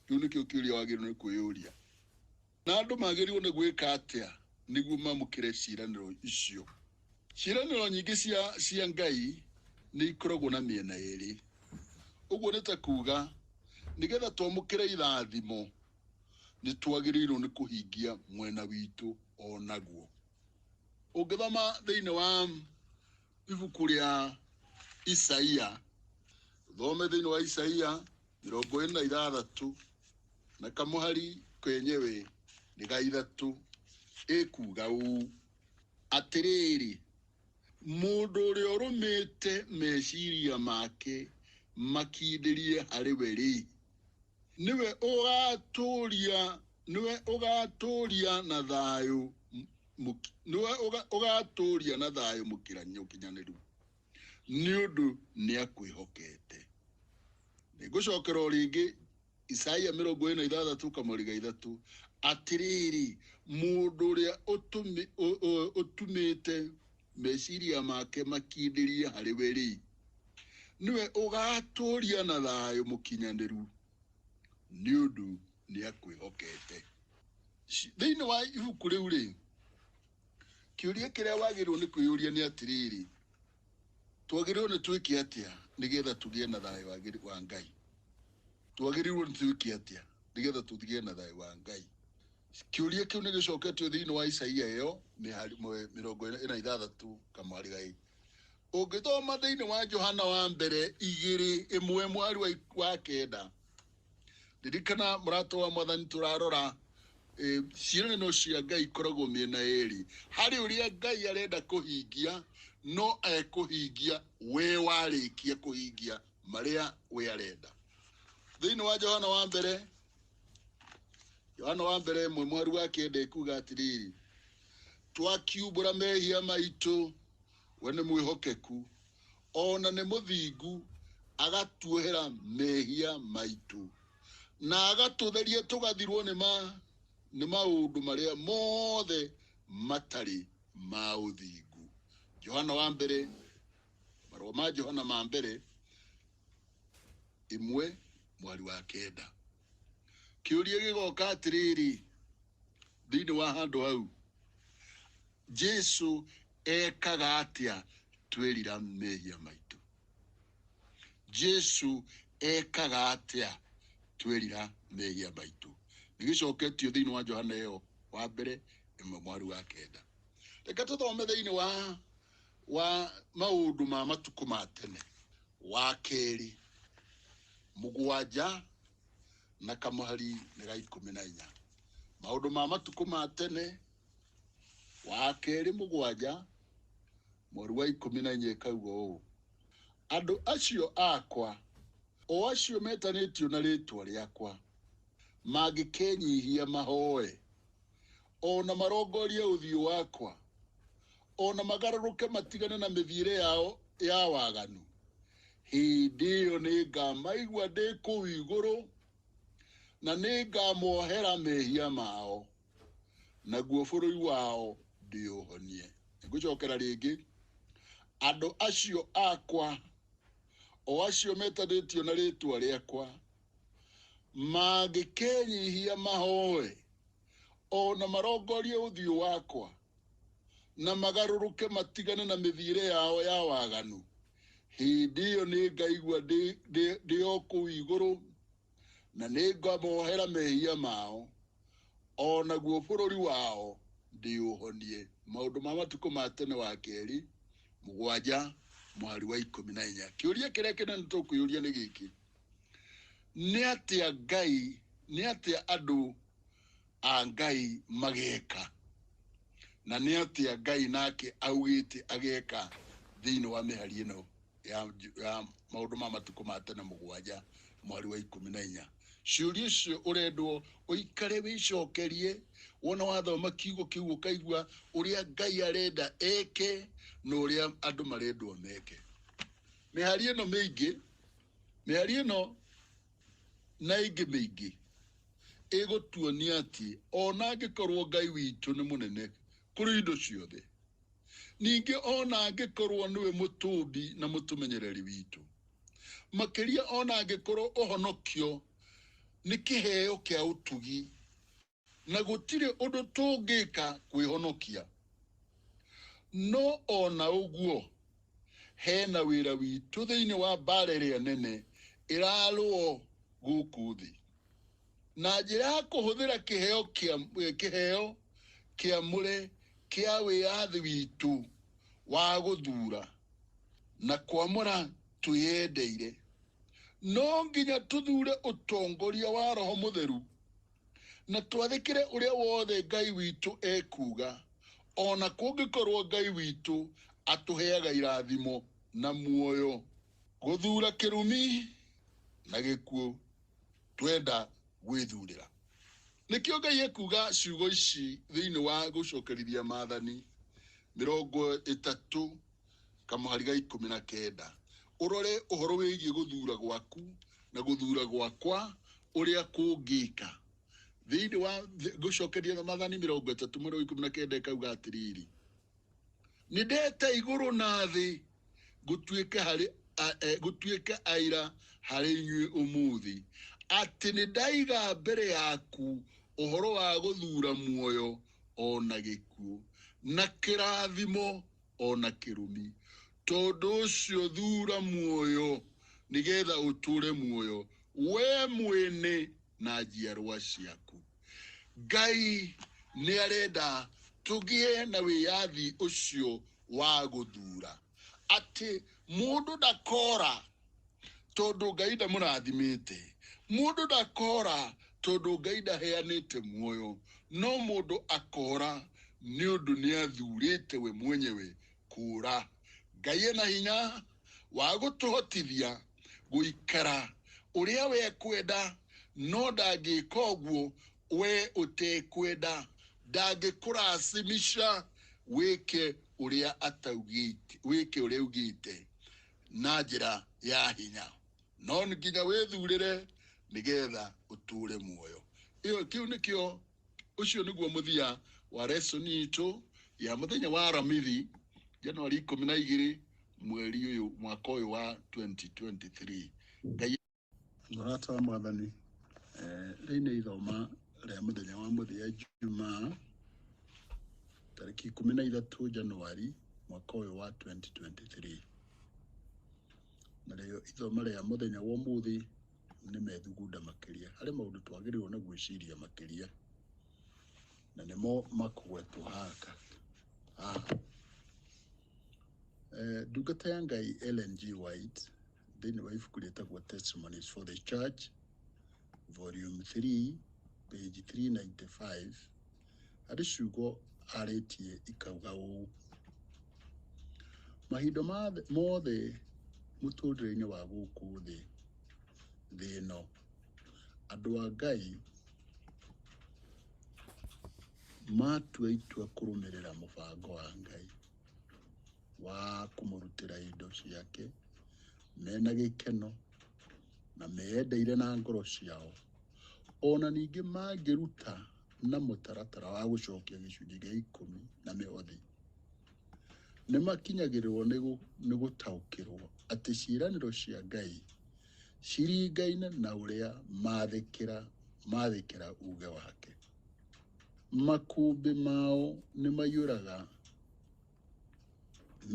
Kĩu nĩkĩo kĩũria wagĩrĩirwo nĩ kwĩyũria. Na andũ magĩrĩirwo nĩ gwĩka atĩa nĩguo mamũkĩre ciĩranĩro icio? Ciĩranĩro nyingĩ cia Ngai nĩ ikoragwo na mĩena ĩrĩ. Ũguo nĩ ta kuga nĩgetha twamũkĩre irathimo nĩ twagĩrĩirwo nĩ kũhingia mwena witũ onaguo. Ũngĩthoma thĩinĩ wa ibuku rĩa Isaia, thome thĩinĩ wa Isaia 46 na kamũhari kenyewe nĩ ga 3, ĩkuga ũũ: atĩrĩrĩ, mũndũ ũrĩa ũrũmĩte meciria make makindĩrie harĩ we rĩ, nĩwe ũgatũũria na thayũ, nĩwe ũgatũũria na thayũ mũkinyanĩru, nĩ ũndũ nĩakwĩhokete. Nĩngũcokera o rĩngĩ Isaia 46 kamũhari ga 3. Atĩrĩrĩ, mũndũ ũrĩa ũtumĩte meciria make makindĩrie harĩ we rĩ, nĩwe ũgatũũria na thayũ mũkinyanĩru, nĩ ũndũ nĩakwĩhokete. Thĩinĩ wa ibuku rĩu rĩ, kĩũria kĩrĩa wagĩrĩirwo nĩ kwĩyũria nĩ atĩrĩrĩ, twagĩrĩirwo nĩ twĩke atĩa nĩgetha tũgĩe na thayũ wa Ngai? Twagĩrĩirwo nĩ twĩke atĩa nĩgetha tũgĩe na thayũ wa Ngai? Kĩũria kĩu nĩ gĩcoketio thĩinĩ wa Isaia ĩyo 46 kamũhari ga 8. Ũngĩthoma thĩinĩ wa Johana wa mbere 2:1 mweri wa 9, ririkana mũrata wa Mwathani, tũrarora ciĩranĩro cia Ngai ikoragwo mĩena ĩrĩ. Harĩ ũrĩa Ngai arenda kũhingia, no ekũhingia we warĩkia kũhingia marĩa we arenda. Thĩinĩ wa Johana wa mbere, Johana wa mbere 1 mweri wa 9 ekuga atĩrĩrĩ, twakiumbũra mehia maitũ, we nĩ mwĩhokeku ona nĩ mũthingu, agatuohera mehia maitũ na agatũtheria tũgathirwo nĩ maũndũ marĩa mothe matarĩ ma ũthingu. Johana wa mbere, marũa ma Johana ma mbere 1 mweri wa 9. Kĩũria gĩgoka atĩrĩrĩ, thĩinĩ wa handũ hau, Jesu ekaga atĩa twerira mehia maitũ? Jesu ekaga atĩa twerira mehia maitũ? Nĩgĩcoketio thĩinĩ wa Johana ĩyo wa mbere 1 mweri wa 9. Reke tũthome thĩinĩ wa maũndũ ma matukũ ma tene wa 2 7 na kamũhari nĩ ga 14. Maũndũ ma matukũ ma tene wa 2 7 mweri wa 14 ĩkauga ũũ: andũ acio akwa, o acio metanĩtio na rĩĩtwa rĩakwa, mangĩkenyihia mahoe, ona marongorie ũthiũ wakwa, ona magarũrũke matigane na mĩthiĩre yao ya waganu, hĩndĩ ĩyo nĩngamaigua ndĩ kũu igũrũ, na nĩngamohera mehia mao, naguo bũrũri wao Ndĩũhonie. Ngũcokera rĩngĩ, andũ acio akwa, o acio metanĩtio na rĩĩtwa rĩakwa, mangĩkenyihia mahoe o na marongorie ũthiũ wakwa, na magarũrũke matigane na mĩthiĩre yao ya waganu, hĩndĩ ĩyo nĩngaigua ndĩ o kũu igũrũ, na nĩngamohera mehia mao, o naguo bũrũri wao ndĩũhonie. Maũndũ ma Matukũ ma Tene wa Kerĩ 7 mũhari wa 14. Kĩũria kĩrĩa kĩnene tũkwĩyũria nĩ gĩkĩ: nĩ atĩa Ngai, nĩ atĩa andũ a Ngai mageka, na nĩ atĩa Ngai nake augĩte ageka thĩinĩ wa mĩhari ĩno ya Maũndũ ma Matukũ ma Tene 7 mũhari wa 14? Ciũria icio ũrendwo ũikare wĩcokerie, wona wathoma kiugo kĩu ũkaigua ũrĩa Ngai arenda eke na ũrĩa andũ marendwo meke. Mĩhari ĩno mĩingĩ, mĩhari ĩno na ĩngĩ mĩingĩ ĩgũtuonia atĩ ona angĩkorwo Ngai witũ nĩ mũnene kũrĩ indo ciothe, ningĩ ona angĩkorwo nĩwe mũtũmbi na mũtũmenyereri witũ, makĩria ona angĩkorwo ũhonokio nĩ kĩheo kĩa ũtugi na gũtirĩ ũndũ tũngĩka kwĩhonokia, no ona ũguo hena wĩra witũ thĩinĩ wa mbara ĩrĩa nene ĩrarũo gũkũ thĩ. Na njĩra ya kũhũthĩra kĩheo kĩamũre kĩa wĩyathi witũ wa gũthura na kwamũra twĩyendeire, no nginya tũthure ũtongoria wa Roho Mũtheru na twathĩkĩre ũrĩa wothe Ngai witũ ekuuga, ona kũngĩkorwo Ngai witũ atũheaga irathimo na muoyo. Gũthura kĩrumi na gĩkuũ twenda gwĩthurĩra. Nĩkĩo Ngai ekuuga ciugo ici thĩinĩ wa gũcokerithia maathani 30 kamũhari ga 19. Ũrore ũhoro wĩgiĩ gũthura gwaku na gũthura gwakwa ũrĩa kũngĩka. Thĩinĩ wa gũcokeria maathani 30 mweri wa 19 ĩkauga atĩrĩrĩ, nĩ ndeta igũrũ na thĩ gũtuĩke aira harĩ inyuĩ ũmũthĩ, atĩ nĩ ndaiga mbere yaku ũhoro wa gũthura muoyo ona gĩkuũ, na kĩrathimo ona kĩrumi. Tondũ ũcio thura muoyo nĩgetha ũtũũre muoyo we mwene na njiarwa ciaku. Ngai nĩ arenda tũgĩe na wĩyathi ũcio wa gũthura, atĩ mũndũ ndakora tondũ Ngai ndamũrathimĩte, mũndũ ndakora tondũ Ngai ndaheanĩte muoyo, no mũndũ akora nĩ ũndũ nĩ athurĩte we mwenyewe kũra. Ngai ena hinya wa gũtũhotithia gũikara ũrĩa we ekwenda, no ndangĩka ũguo we ũtekwenda, ndangĩkũrasimisha wĩke ũrĩa ataugĩte, wĩke ũrĩa augĩte na njĩra ya hinya, no nginya wĩthurĩre nĩgetha ũtũũre muoyo. Ĩyo kĩu nĩkĩo, ũcio nĩguo mũthia wa lesson itũ ya mũthenya wa Aramithi, Januari 12 mweri ũyũ mwaka ũyũ wa 2023. Ngai mũrata wa Mwathani, rĩu nĩ ithoma rĩa mũthenya wa mũthia Jumaa tarĩki 13 Januari mwaka ũyũ wa 2023. Na rĩo ithoma rĩa mũthenya wa ũmũthĩ nĩ methugunda makĩria harĩ maũndũ twagĩrĩirwo nĩ gwĩciria makĩria, na nĩmo makũgwetwo haha. Ndungata ya Ngai Ellen G. White thĩinĩ wa ibuku rĩtagwo Testimonies for the Church volume 3 page 395 harĩ ciugo arĩtie ikauga ũũ: mahinda mothe mũtũrĩre-inĩ wa gũkũ thĩ ĩno, andũ a Ngai matua itua kũrũmĩrĩra mũbango wa Ngai wa kũmũrutĩra indo ciake mena gĩkeno na meyendeire na ngoro ciao, ona ningĩ mangĩruta na mũtaratara wa gũcokia gĩcunjĩ gĩa ikũmi na mĩhothi, nĩ makinyagĩrĩrwo nĩ gũtaũkĩrwo atĩ ciĩranĩro cia Ngai ciringaine na ũrĩa mathĩkĩra uge wake. Makũmbĩ mao nĩ maiyũraga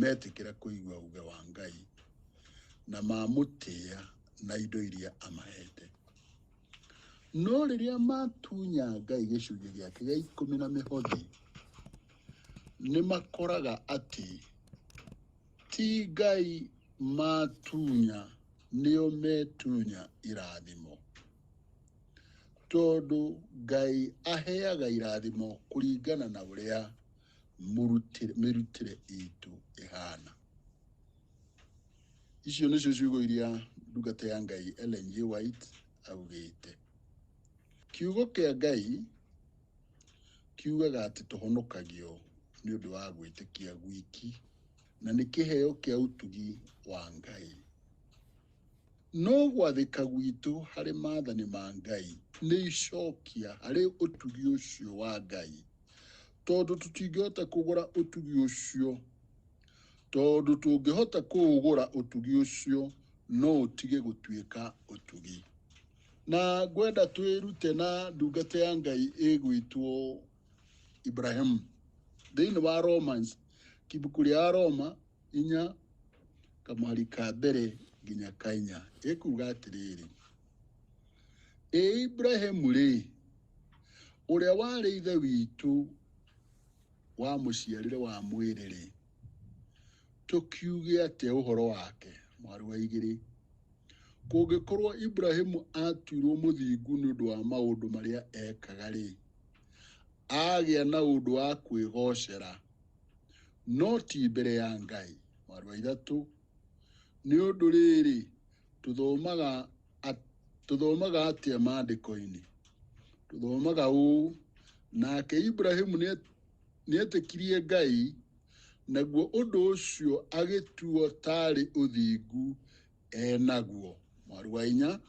metĩkĩra kũigua uge wa Ngai na mamũtĩĩa na indo iria amahete. No rĩrĩa matunya Ngai gĩcunjĩ gĩake gĩa ikũmi na mĩhothi, nĩ makoraga atĩ ti Ngai matunya, nĩo metunya irathimo. Tondũ Ngai aheaga irathimo kũringana na ũrĩa mĩrutĩre itũ ĩhana. Icio nĩcio ciugo iria ndungata ya Ngai Ellen G. White augĩte. Kiugo kĩa Ngai kiugaga atĩ tũhonokagio nĩ ũndũ wa gwĩtĩkia gwiki, na nĩ kĩheo kĩa ũtugi wa Ngai. No gwathĩka gwitũ harĩ maathani ma Ngai nĩ icokia harĩ ũtugi ũcio wa Ngai, tondũ tũtingĩhota kũgũra ũtugi ũcio, tondũ tũngĩhota kũũgũra ũtugi ũcio no ũtige gũtuĩka ũtugi. Na ngwenda twĩrute na ndungata ya Ngai ĩgwĩtwo Ibrahimu thĩinĩ wa Romans, kibuku rĩa Roma 4 kamũhari ka mbere nginya ka 4, ĩkuga atĩrĩrĩ: ĩ Ibrahimu rĩ, ũrĩa warĩ ithe witũ wa mũciarĩre wa mwĩrĩ rĩ, tũkiuge atĩa ũhoro wake? Mwarĩ wa 2, kũngĩkorwo Ibrahimu atuirwo mũthingu nĩ ũndũ wa maũndũ marĩa ekaga rĩ, agĩa na ũndũ wa kwĩgocera, no ti mbere ya Ngai. Mwarĩ wa 3, nĩ ũndũ rĩrĩ, tũthomaga atĩa maandĩko-inĩ? Tũthomaga ũũ: nake Ibrahimu nĩetĩkirie Ngai, naguo ũndũ ũcio agĩtuo taarĩ ũthingu enaguo. Mwarĩ wa 4,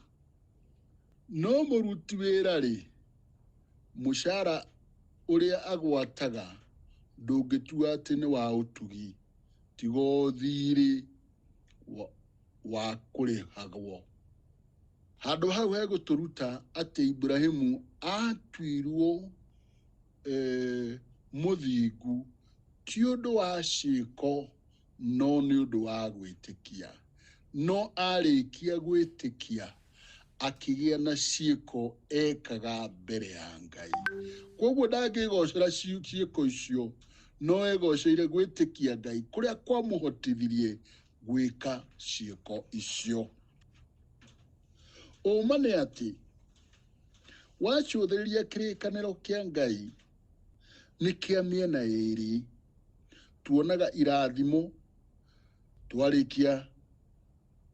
no mũruti wĩra rĩ, mũcara ũrĩa agwataga ndũngĩtua atĩ nĩ wa ũtugi, tiga ũthirĩ wa kũrĩhagwo. Handũ hau hegũtũruta atĩ Ibrahimu atuirwo mũthingu ti ũndũ wa ciĩko, no nĩ ũndũ wa gwĩtĩkia. No arĩkia gwĩtĩkia akĩgĩa na ciĩko ekaga mbere ya Ngai. Koguo ndangĩgocera ciĩko icio, no egoceire gwĩtĩkia Ngai kũrĩa kwamũhotithirie gwĩka ciĩko icio. Ũma nĩ atĩ wacũthĩrĩria kĩrĩkanĩro kĩa Ngai nĩ kĩa mĩena ĩĩrĩ. Tuonaga irathimo twarĩkia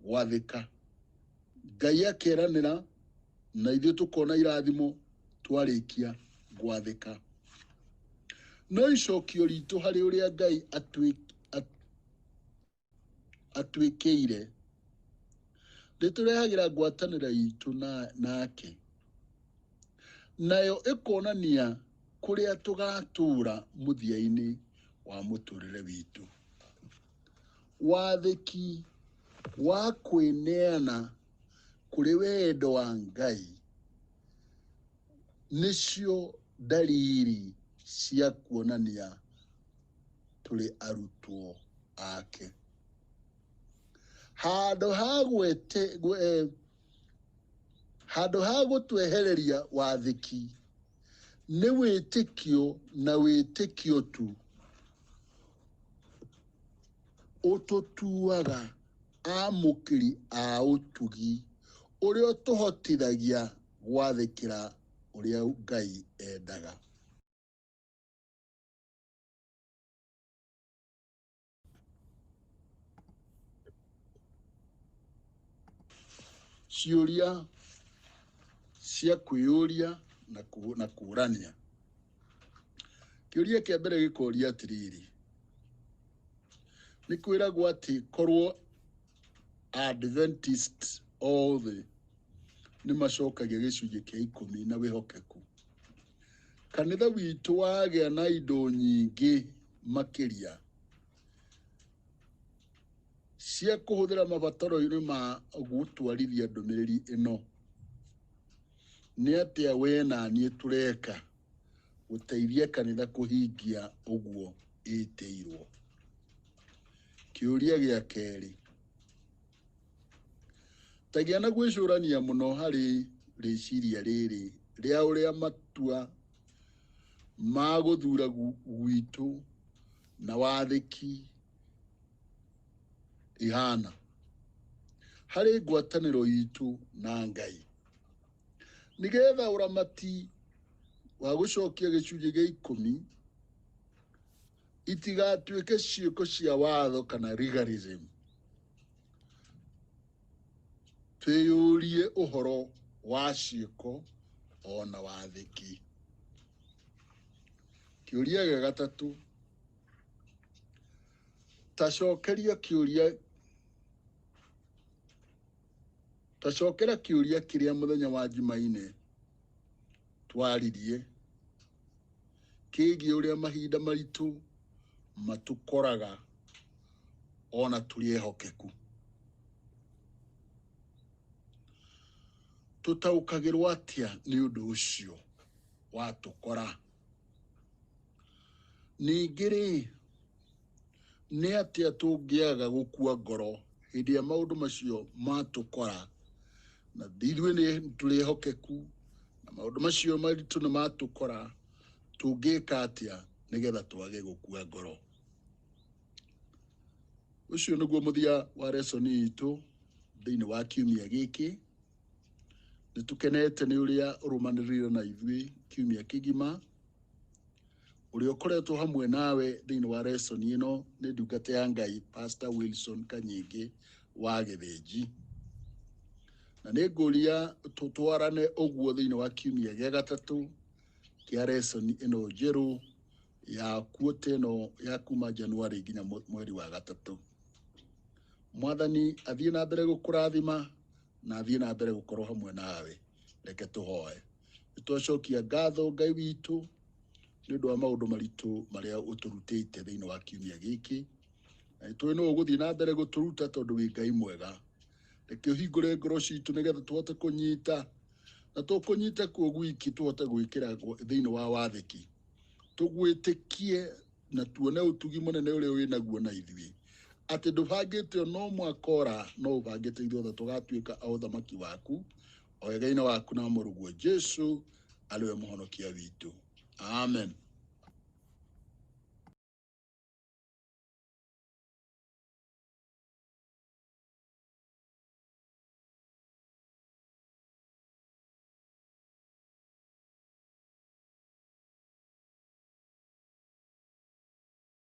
gwathĩka, Ngai akeranĩra na ithuĩ tũkona irathimo twarĩkia gwathĩka. No icokio ritũ harĩ ũrĩa Ngai atwĩkĩire rĩtũrehagĩra ngwatanĩro itũ nake, nayo ĩkonania kũrĩa tũgatũũra mũthia-inĩ wa mũtũrĩre witũ. Wathĩki wa kwĩneana kũrĩ wendo wa Ngai nĩcio dalili cia kuonania tũrĩ arutwo ake. Handũ ha gũtwehereria wathĩki nĩ wĩtĩkio, na wĩtĩkio tu ũtũtuaga amũkĩri a ũtugi ũrĩa ũtũhotithagia gwathĩkĩra ũrĩa Ngai endaga. Ciũria cia kwĩyũria na kũũrania. Kĩũria kĩa mbere gĩkoria atĩrĩrĩ, nĩ kwĩragwo atĩ korwo Adventist othe nĩ macokagia gĩcunjĩ kĩa ikũmi na wĩhokeku, Kanitha witũ wagĩa na indo nyingĩ makĩria cia kũhũthĩra mabataro-inĩ ma gũtwarithia ndũmĩrĩri ĩno, nĩ atĩa we na niĩ tũreka gũteithia kanitha kũhingia ũguo ĩtĩirwo? Kĩũria gĩa kerĩ, tagĩa na gwĩcũrania mũno harĩ rĩciria rĩrĩ rĩa ũrĩa matua ma gũthura gwitũ na wathĩki ihana harĩ ngwatanĩro itũ na Ngai, nĩgetha ũramati wa gũcokia gĩcunjĩ gĩa 10 itigatuĩke ciĩko cia watho kana legalism. Twĩyũrie ũhoro wa ciĩko ona wathĩki. Kĩũria gĩa gatatũ, tacokera kĩũria kĩrĩa mũthenya wa Jumaine twaririe kĩgiĩ ũrĩa mahinda maritũ matũkoraga ona tũrĩ ehokeku. Tũtaũkagĩrwo atĩa nĩ ũndũ ũcio watũkora? Ningĩ rĩ, nĩ atĩa tũngĩaga gũkua ngoro hĩndĩ ya maũndũ macio matũkora, na ithuĩ nĩ tũrĩ ehokeku na maũndũ macio maritũ nĩ matũkora, tũngĩka atĩa nĩgetha twage gũkua ngoro? Ũcio nĩguo mũthia wa lesson itũ thĩinĩ wa kiumia gĩkĩ. Nĩ tũkenete nĩ ũrĩa ũrũmanĩrĩire na ithuĩ kiumia kĩgima. Ũrĩa ũkoretwo hamwe nawe thĩinĩ wa lesson ĩno nĩ ndungata ya Ngai Pastor Wilson Kanyingĩ wa Gĩthĩnji. Na nĩ ngũria tũtwarane ũguo thĩinĩ wa kiumia gĩa gatatũ kĩa lesson ĩno njerũ ya kuota ĩno ya kuma January nginya mweri wa gatatũ. Mwathani athiĩ na mbere gũkũrathima na athiĩ na mbere gũkorwo hamwe nawe. Reke tũhoe. Nĩtwacokia ngatho Ngai witũ nĩ ũndũ wa maũndũ maritũ marĩa ũtũrutĩte thĩinĩ wa kiumia gĩkĩ. Na nĩtũĩ nĩwe ũgũthiĩ na mbere gũtũruta tondũ wĩ Ngai mwega. Reke ũhingũre ngoro citũ nĩgetha tũhote kũnyita, na to kũnyita kuo gwiki, tũhote gwĩkĩra thĩinĩ wa wathĩki, tũgwĩtĩkie na tuone ũtugi mũnene ũrĩa wĩ naguo na ithuĩ, atĩ ndũbangĩte no mwaka ora, no ũbangĩte ithuothe tũgatuĩka a ũthamaki waku, o wega-inĩ waku na mũrũguo Jesũ arĩ we mũhonokia witũ. Amen.